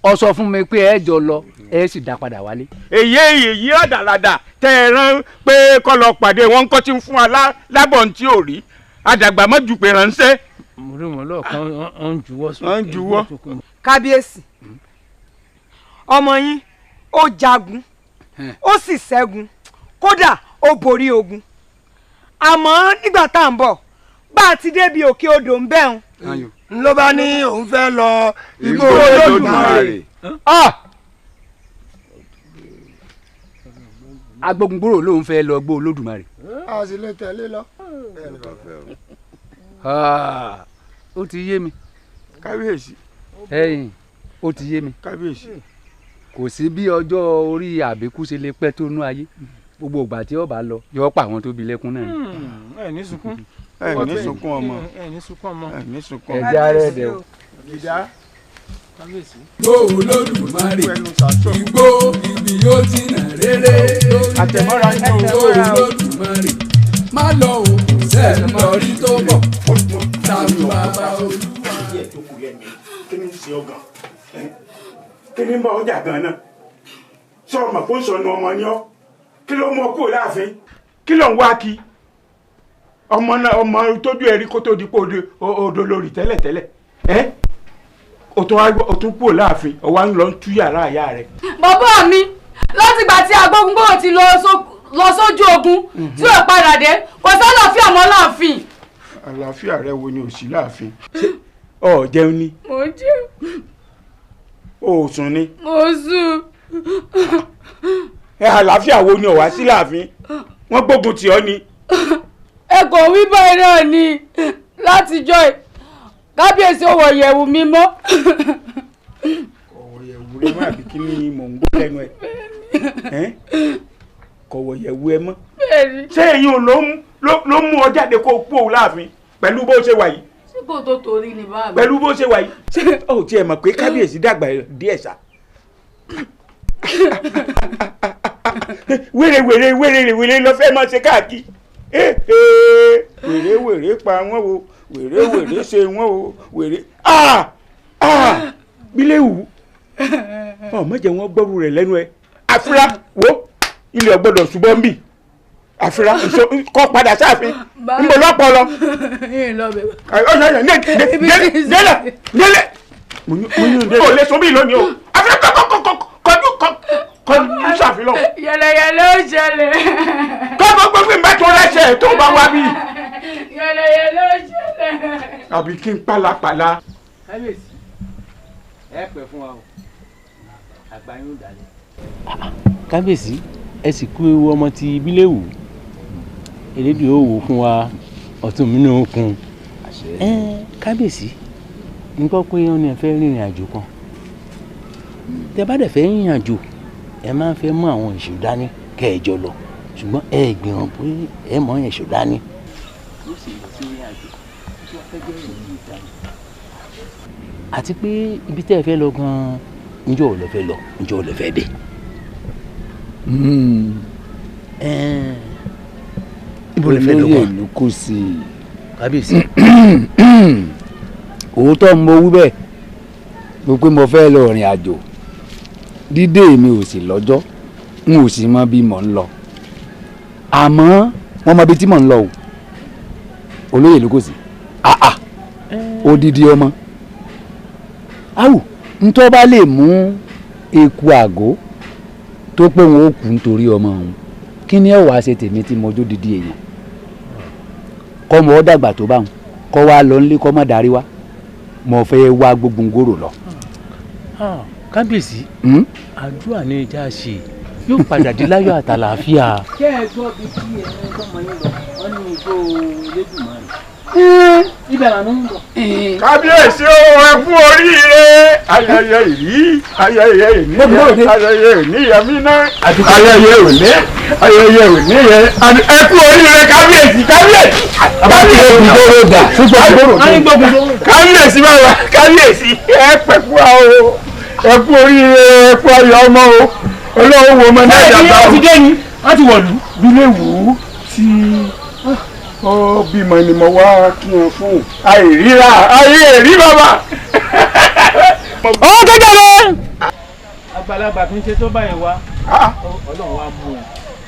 Ọ sọ fún mi pé ẹ jọ lọ ẹ sì dá padà wálé. Èyí ọ̀dàlàdà tẹ ẹ rán pé kọ́ lọ pàdé wọn kọ́ tí ń fún wa lábọ̀ tí ò rí àdàgbà mọ́ ju pé ránṣẹ́. Mo rí wọn lọ́ọ̀kan ọ̀ ń juwọ́ sókè. Ọ̀ ń juwọ́. Kábíyèsí, ọmọ yín ó jagun ó sì ṣẹ́gun, kódà ó borí ogun. Àmọ́ nígbà tá à ń bọ̀ bá a ti débi òkè odò ń bẹ̀rùn. Ló bá ní òun fẹ́ lọ igbó Olódùmarè. Agbógungbòrò lòun fẹ́ lọ gbó Olódùmarè. A sì lè tẹ̀lé lọ. Ó ti yé mi. Kábíyèsí. Ẹ̀yin, ó ti yé mi. Kábíyèsí. Kò sí bí ọjọ́ orí àbíkú ṣe lè pẹ́ tó nú ayé, gbogbo ìgbà tí ó bá lọ yọ pa àwọn tó bí lẹ́kún náà. Ẹ ní sunkún, ẹ ní sunkún ọmọ, ẹ ní sunkún ọmọ, ẹ ní sunkún ọmọ. Ẹ jẹ́ ara ẹ̀ dẹ̀ o. Ìdá. Igbó Olódùmarè, igbó ibi yóò ti nà rere. Àtẹ̀mọ́ra ń igbó Olódùmarè, má lọ o, sẹ́ẹ̀ lọ rí tó bọ̀, tàbí bàbá olúwa. Kí ni ń ṣe ọgàn? Kí ni ń bá ọjà gan-an? Sọ ọmọ kó ń sọnù ọmọ ni ọ. Kí ló mú ọ kúrò láàfin? Kí ló ń wá kí? Ọmọ náà ọmọ tójú ẹ̀rí kó tó di pé odò lórí tẹ́lẹ̀tẹ́lẹ̀. Ẹ́ o tún kúrò láàfin, o wá ń lọ tú yàrá àyà rẹ. Bàbá mi, látìgbà tí Agbógungbòrò ti lọ sójú ogun tí ò padà dé, kò sálàáfíà mọ́ láàfin. Àlàáfíà rẹ wo ni ò sí láàfin? Ṣé o jẹun ni? Mo jẹun. O sùn ni? Mo sùn. Ẹ àlàáfíà wo ni ò wá sí láàfin? Wọ́n gbógun tì ọ́ ni. Ẹ kò wí báyìí náà ni látijọ́ ẹ̀ kábíyèsí ò wọ̀ yẹ̀wù mi mọ́. Kò wọ̀ yẹ̀wù rẹ mọ́ àbí kí ni mò ń gbọ́ lẹ́nu ẹ̀? Kò wọ̀ yẹ̀wù ẹ mọ́. Ṣé èyí ò ló mú ọ jáde kó o kú òun láàfin pẹ̀lú bó ṣe wà yìí? Ṣé kò tó torí ni bá mi? Pẹ̀lú bó ṣe wà yìí. Ṣé o tiẹ̀ mọ̀ pé kábíyèsí dàgbà díẹ̀ sá? Wèrè wèrè wèrè wèrè ló fẹ́ máa ṣe káàkiri. Wèrè wèrè pa wọ́n o, wèrè wèrè ṣe wọ́n o, wèrè bílẹ̀ wù. Ọmọ jẹ́ wọ́n gbọ́rù rẹ̀ lẹ́nu ẹ̀. Àfírà wo ilé ọgbọ́dọ̀ ṣùgbọ́n bì. Àfírà kọ́ padà sáàfin. Ń bọ̀ lọ́pọ̀ lọ. Délẹ̀ délẹ̀. Mo ní o lè sọ bí lónìí o. Àfírà kọ́kọ́kọ́ kọjú kọjú sáàfin lọ. Yẹlẹyẹlẹ ó ṣẹlẹ̀. Kọ́kọ́ gbogbo ìgbà tó rẹ́sẹ̀ tó bá wá bí. Yẹlẹyẹlẹ ó ṣẹlẹ̀. Àbí kí n pálapàla. Kábíyèsí, ẹ pẹ́ fún wa o, àgbà yóò dalẹ̀. Kábíyèsí, ẹ sì kú ewu ọmọ ti Bíléwù. Elédùn yóò wò fún wa, ọ̀tún mi náà kún. Kábíyèsí, n gbọ́ pé wọ́n ní ẹ fẹ́ rìnrìn àjò kan. Tẹ bá dẹ̀ fẹ́ rìnrìn àjò, ẹ máa ń fẹ́ mú àwọn èṣù dání kẹ́ ẹ jọ lọ, ṣùgbọ́n ẹ gbìyànjú pé ẹ mọ èṣù dání. Àti pé ibi tẹ́ ẹ fẹ́ lọ gan-an, ǹjọ́ ò lè fẹ́ lọ, ǹjọ́ ò lè fẹ́ dé. Ibo lè fẹ́ lọ gan-an? Olóyè ìlú kò sí. Kábíyèsí. Òótọ́ mo wí bẹ́ẹ̀, mo pé mo fẹ́ lọ rìn àjò. Dídé mi ò sì lọ́jọ́, n ò sì mọ bí mò ń lọ. Àmọ́ wọ́n mọ ibi tí mò ń lọ o. Olóyè ìlú kò sí. Odidi ọmọ. Awù, ntọ́ bá lè mú eku àgó tó pé òun ó kú nítorí ọmọ òun, kí ni ẹ wàá ṣe tèmi tí mo jó didi èèyàn? Kọ́ mọ́ dàgbà tó bá wọn, kọ́ wa lọ nílé kọ́ mọ́ darí wa, mo fẹ́ wá Gbógungbòrò lọ. Kábíyèsí, àdúrà ni ìjà ṣe yóò padà dé láyọ̀ àtàlàáfíà. Kẹ́ ẹ gbọ́ bí kí ẹ tọ́mọ yín lọ, wọ́n ní igbó Elédùmarè. Ibẹ̀ là ń bọ̀. Kábíyèsí o, ẹ kú oríire. Ayẹyẹ yìí, ayẹyẹ ìní, ayẹyẹ ìní yẹmí náà, ayẹyẹ òní, ayẹyẹ òní yẹ. Ẹ kú oríire kábíyèsí, kábíyèsí. Kábíyèsí bàbá, kábíyèsí, ẹ pẹ́ fún wa o. Ẹ kú oríire, ẹ kú ayọ̀ ọmọ o. Ọlọ́run wo ọmọ náà dàgbà o. Wọ́n ti dé ni, wọ́n ti wọ̀lú. Bílẹ̀ wù ú tí ó bímọ ni mo wá kí wọn fún àìríra àìrí bàbá. Ó kékeré. Àgbàlagbà kì í ṣe tó báyìí wá. Ọlọ́run wa mú ọ.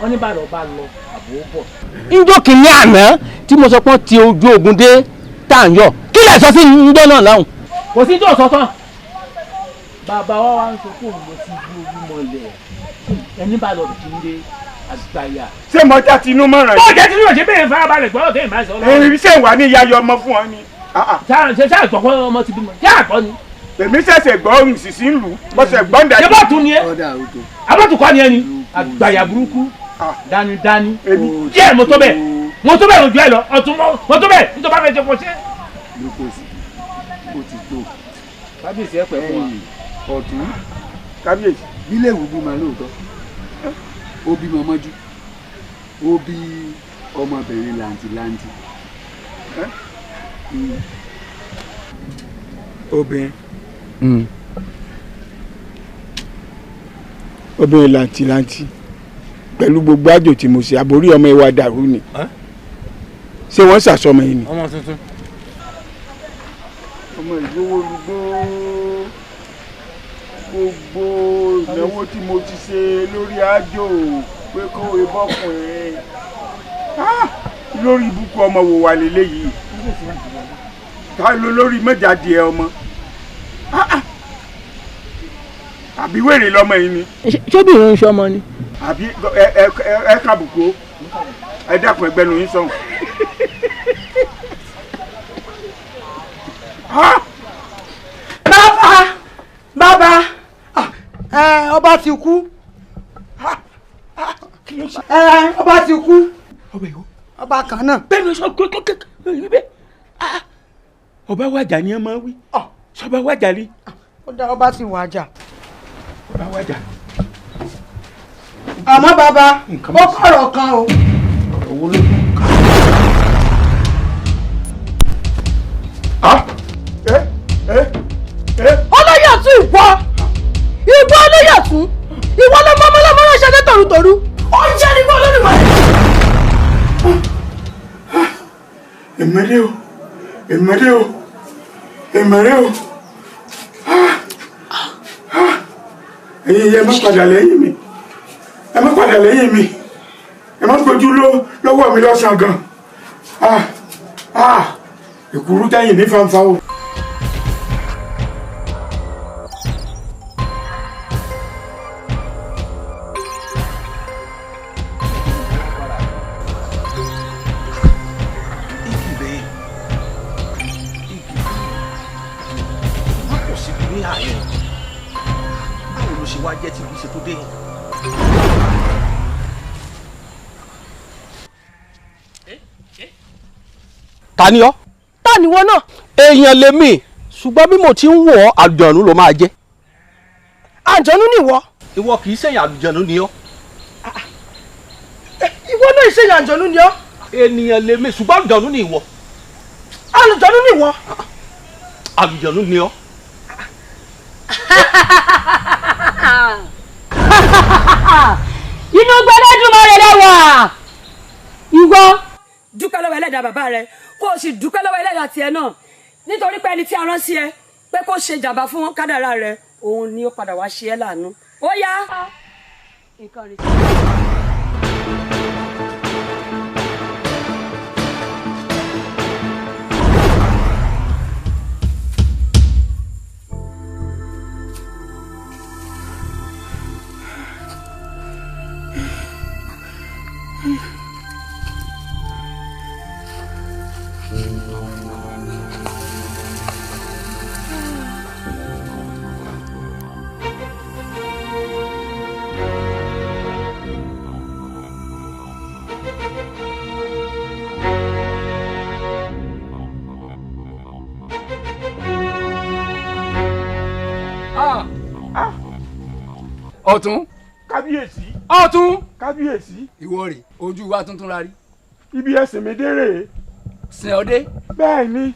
Wọ́n ní bàlọ́ bá lọ àbò bọ̀. Njọ́ kìíní àná tí mo sọ pé ti ojú ogun dé tá à ń yọ kí lè sọ sí njọ́ náà láhùn. Kò sí tó sọ tán. Bàbá wa wá ń sọ fún òun lọ sí ibi olúmọlẹ̀ ẹni bá lọ kí n dé àgbàyà. Ṣé mo já tinú mọ́ràn yìí. Ó jẹ́ tinú ṣe bẹ́ẹ̀ farabalẹ̀ gbọ́dọ̀ tẹ́yìn bá sọ. Èmi ṣe wà ní ìyá yọ ọmọ fún ọ ni. Ṣé àgbọ̀ ọmọ ti bímọ ṣé àgbọ̀ ni. Èmi ṣẹ̀ṣẹ̀ gbọ́ ohun ìṣìṣì ń lù mo ṣẹ̀ gbọ́ ń dájú. Ṣé bọ́ọ̀tún ni ẹ? Abọ́tún kọ́ ni ẹ ni àgbàyà burúkú dánidání. Díẹ̀ mo tó bẹ́ẹ̀ mo tó bẹ́ẹ̀ ojú ẹ lọ ọ̀tún mo tó bẹ́ẹ̀ nítorí bá fẹ́ ṣe kò ṣe. Lukosi ó ti tó. Kábíyèsí ẹ pẹ́ fún wa. Ọ̀tún kábíyèsí. Bílẹ̀wù bímọ lóòótọ́ ó bímọ mọ́jú ó bí ọmọbìnrin làǹtìlanti. Obìnrin obìnrin làǹtìlanti pẹ̀lú gbogbo àjò tí mo ṣe àbórí ọmọ ìwà dàrú ni ṣé wọ́n ṣàṣọmọ yìí ni. Ọmọ tuntun. Ọmọ ìgbówó lugbó gbogbo ìnáwó tí mo ti ṣe lórí àjò pé kó ebọkùnrin lórí ibùkún ọmọ wò wà lélẹ́yìí ta ló lórí mẹ́jáde ẹ ọmọ àbí wèrè lọmọ yìí ni. Ṣóbìnrin ń ṣọmọ ni. Àbí ẹ kàbùkù ẹ dákun ẹgbẹ́nu yín sọ̀hún. Bàbá bàbá ọba ti kú. Ọba ti kú. Ọba kan náà. Bẹ́ẹ̀ ni sọ kékeré ọba wàjà ni ẹ máa wí sọba wàjà ni. Ó dá ọba ti wàjà. Ọba wàjà. Àmọ́ bàbá ó kọ̀rọ̀ kan o. Ọ̀rọ̀ wo ló kún? Olóyè ọ̀tún ìwọ ìwọ olóyè ọ̀tún ìwọ ló mọ ọmọlọmọ ránṣẹ́ dé tòrútòrú ó ń jẹ́ nígbà olódùmarè. Èmẹ́rẹ́ o èmẹ́rẹ́ o èmẹ́rẹ́ o ẹ̀yin ẹ má padà lẹ́yìn mi ẹ má padà lẹ́yìn mi ẹ má gbójú lọ́wọ́ mi lọ́sàn-án gan èkúrú tẹ́yìn ní fanfa o. Ta ni ọ́? Ta ni wọ́n náà? Èèyàn lèmi ṣùgbọ́n bí mo ti ń wọ̀ ọ́ àlùjọ̀nù ló máa jẹ́. Àlùjọ̀nù ni ìwọ. Ìwọ kì í ṣèyàn àlùjọ̀nù ni ọ́. Ìwọ náà ṣèyàn àlùjọ̀nù ni ọ́. Ènìyàn lèmi ṣùgbọ́n àlùjọ̀nù ni ìwọ. Àlùjọ̀nù ni ìwọ. Àlùjọ̀nù ni ọ́. Inú gbẹdẹ́dùmarè lẹ́wà ìwọ. Dúpẹ́ lọ́wọ́ ẹlẹ́dàá bàbá rẹ kó o sì dúpẹ́ lọ́wọ́ ẹlẹ́dàá tiẹ̀ náà nítorí pé ẹni tí a rán sí ẹ pé kó ṣe jàǹbá fún kádàrá rẹ òun ni ó padà wá ṣe ẹ́ láàánú. Ó yá. Ọ̀tún. Kábíyèsí. Ọ̀tún. Kábíyèsí. Ìwọ rè ojú wa tuntun la rí. Ibi ẹsìn mi dé rèé. Sìn ọ́ dé. Bẹ́ẹ̀ ni.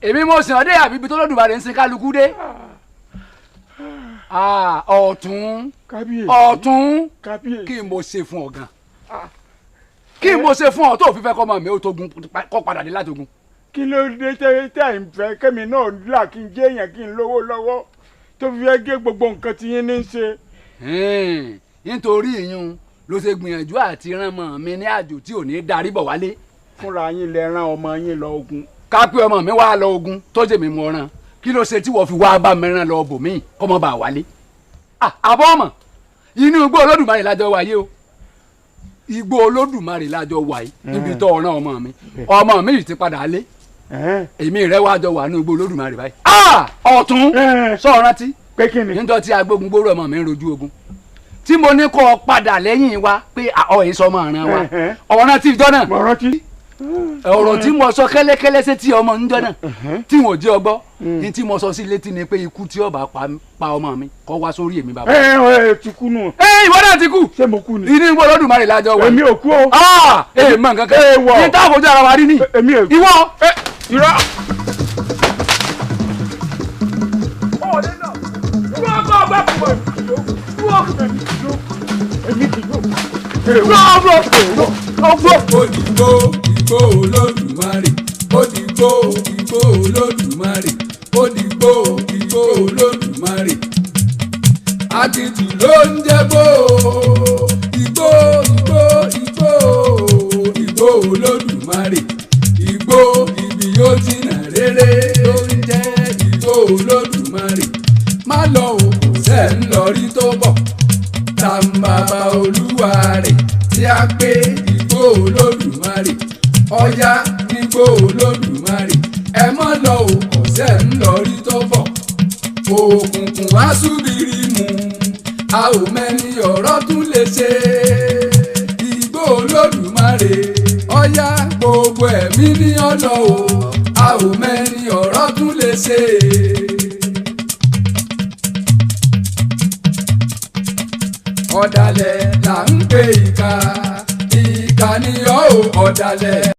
Èmi mo sìn ọ́ dé àbí ibi tó lọ́dùmarè ń sin kálukú dé. Ọ̀tún. Kábíyèsí. Ọ̀tún. Kábíyèsí. Kí n mo ṣe fún ọ gan. Kí n mo ṣe fún ọ tó fi fẹ́ kọ́ ọmọ mi ó tógun kọ́ padà dé látogun. Kí ló dé tẹ́ ń fẹ́ kẹ́mi náà là kí n jẹ́ èèyàn kí n lówó lọ́wọ́ tó fi fẹ́ gé gbogbo nǹkan tí yín ní í ṣe. Nítorí ìyún ló ṣe gbìyànjú àti rán ọmọ mi ní àjò tí ò ní darí bọ̀ wálé. Fúnra yín lẹ rán ọmọ yín lọ ogun. Ká pé ọmọ mi wá lọ ogun tó jẹ́ mi mọ ọ̀ràn, kí ló ṣe tí wọ́n fi wá bá mi rán lọ bòmíì kọ́ mọ́ bá wálé. Àbọ̀ ọmọ inú igbó Olódùmarè lájọ wáyé o, igbó Olódùmarè lájọ wáyé níbi tó ọ̀ràn ọmọ mi. Ọmọ mi yìí ti padà lé, èmi rẹ wá jọ wà ní igbó Olódùmarè báyìí. Ọ̀tún sọ rántí níjọ́ tí agbógun gbóró ọmọ mi ń rojú ogun tí mo ní kó o padà lẹ́yìn wa pé ọ̀ èso ọmọ ọ̀ràn wa, ọ̀ràn tí ìjọ náà ọ̀rọ̀ tí mo sọ kẹ́lẹ́kẹ́lẹ́ sétí ọmọ ń jọ náà tí wọn ò jẹ́ ọgbọ́ ní tí mo sọ sí létí ni pé ikú tí ó bá pa ọmọ mi kó wá sórí èmi bàbá. Ẹ ti kú nù. Ẹ ìwọ náà ti kú. Ṣé mo kú ni. Inú igbó Olódùmarè lájọ wà. Èmi ò kú o. Ẹ mọ nǹkan kan ní táwọn ojú ara wa rí ni. Èmi ò kú. Ìwọ. Irọ́. Òdìgbò igbó Olódùmarè, òdìgbò igbó Olódùmarè, òdìgbò igbó Olódùmarè. Àkìtì ló ń jẹ́ gbó, igbó igbó igbó igbó Olódùmarè, igbó ibi yóò jìnnà rere ló ń jẹ́ igbó Olódùmarè. Má lọ òkú sẹ́ ń lọ rí tó bọ̀, tàǹbàbà olúwa rẹ̀ tí a pé igbó Olódùmarè, ọ̀yá nígbó Olódùmarè. Ẹ mọ́ lọ òkò sẹ́ ń lọ rí tó bọ̀, òkùnkùn aṣúbìrì mu, a ò mẹ́ni ọ̀rọ̀ tún lè ṣe. Igbó Olódùmarè, ọ̀yá gbogbo ẹ̀mí ní ọ̀nà o, a ò mẹ́ni ọ̀rọ̀ tún lè ṣe. Ọ̀dàlẹ̀ là ń pè ìkà, ìkà ni ọ́ ò ọ̀dàlẹ̀.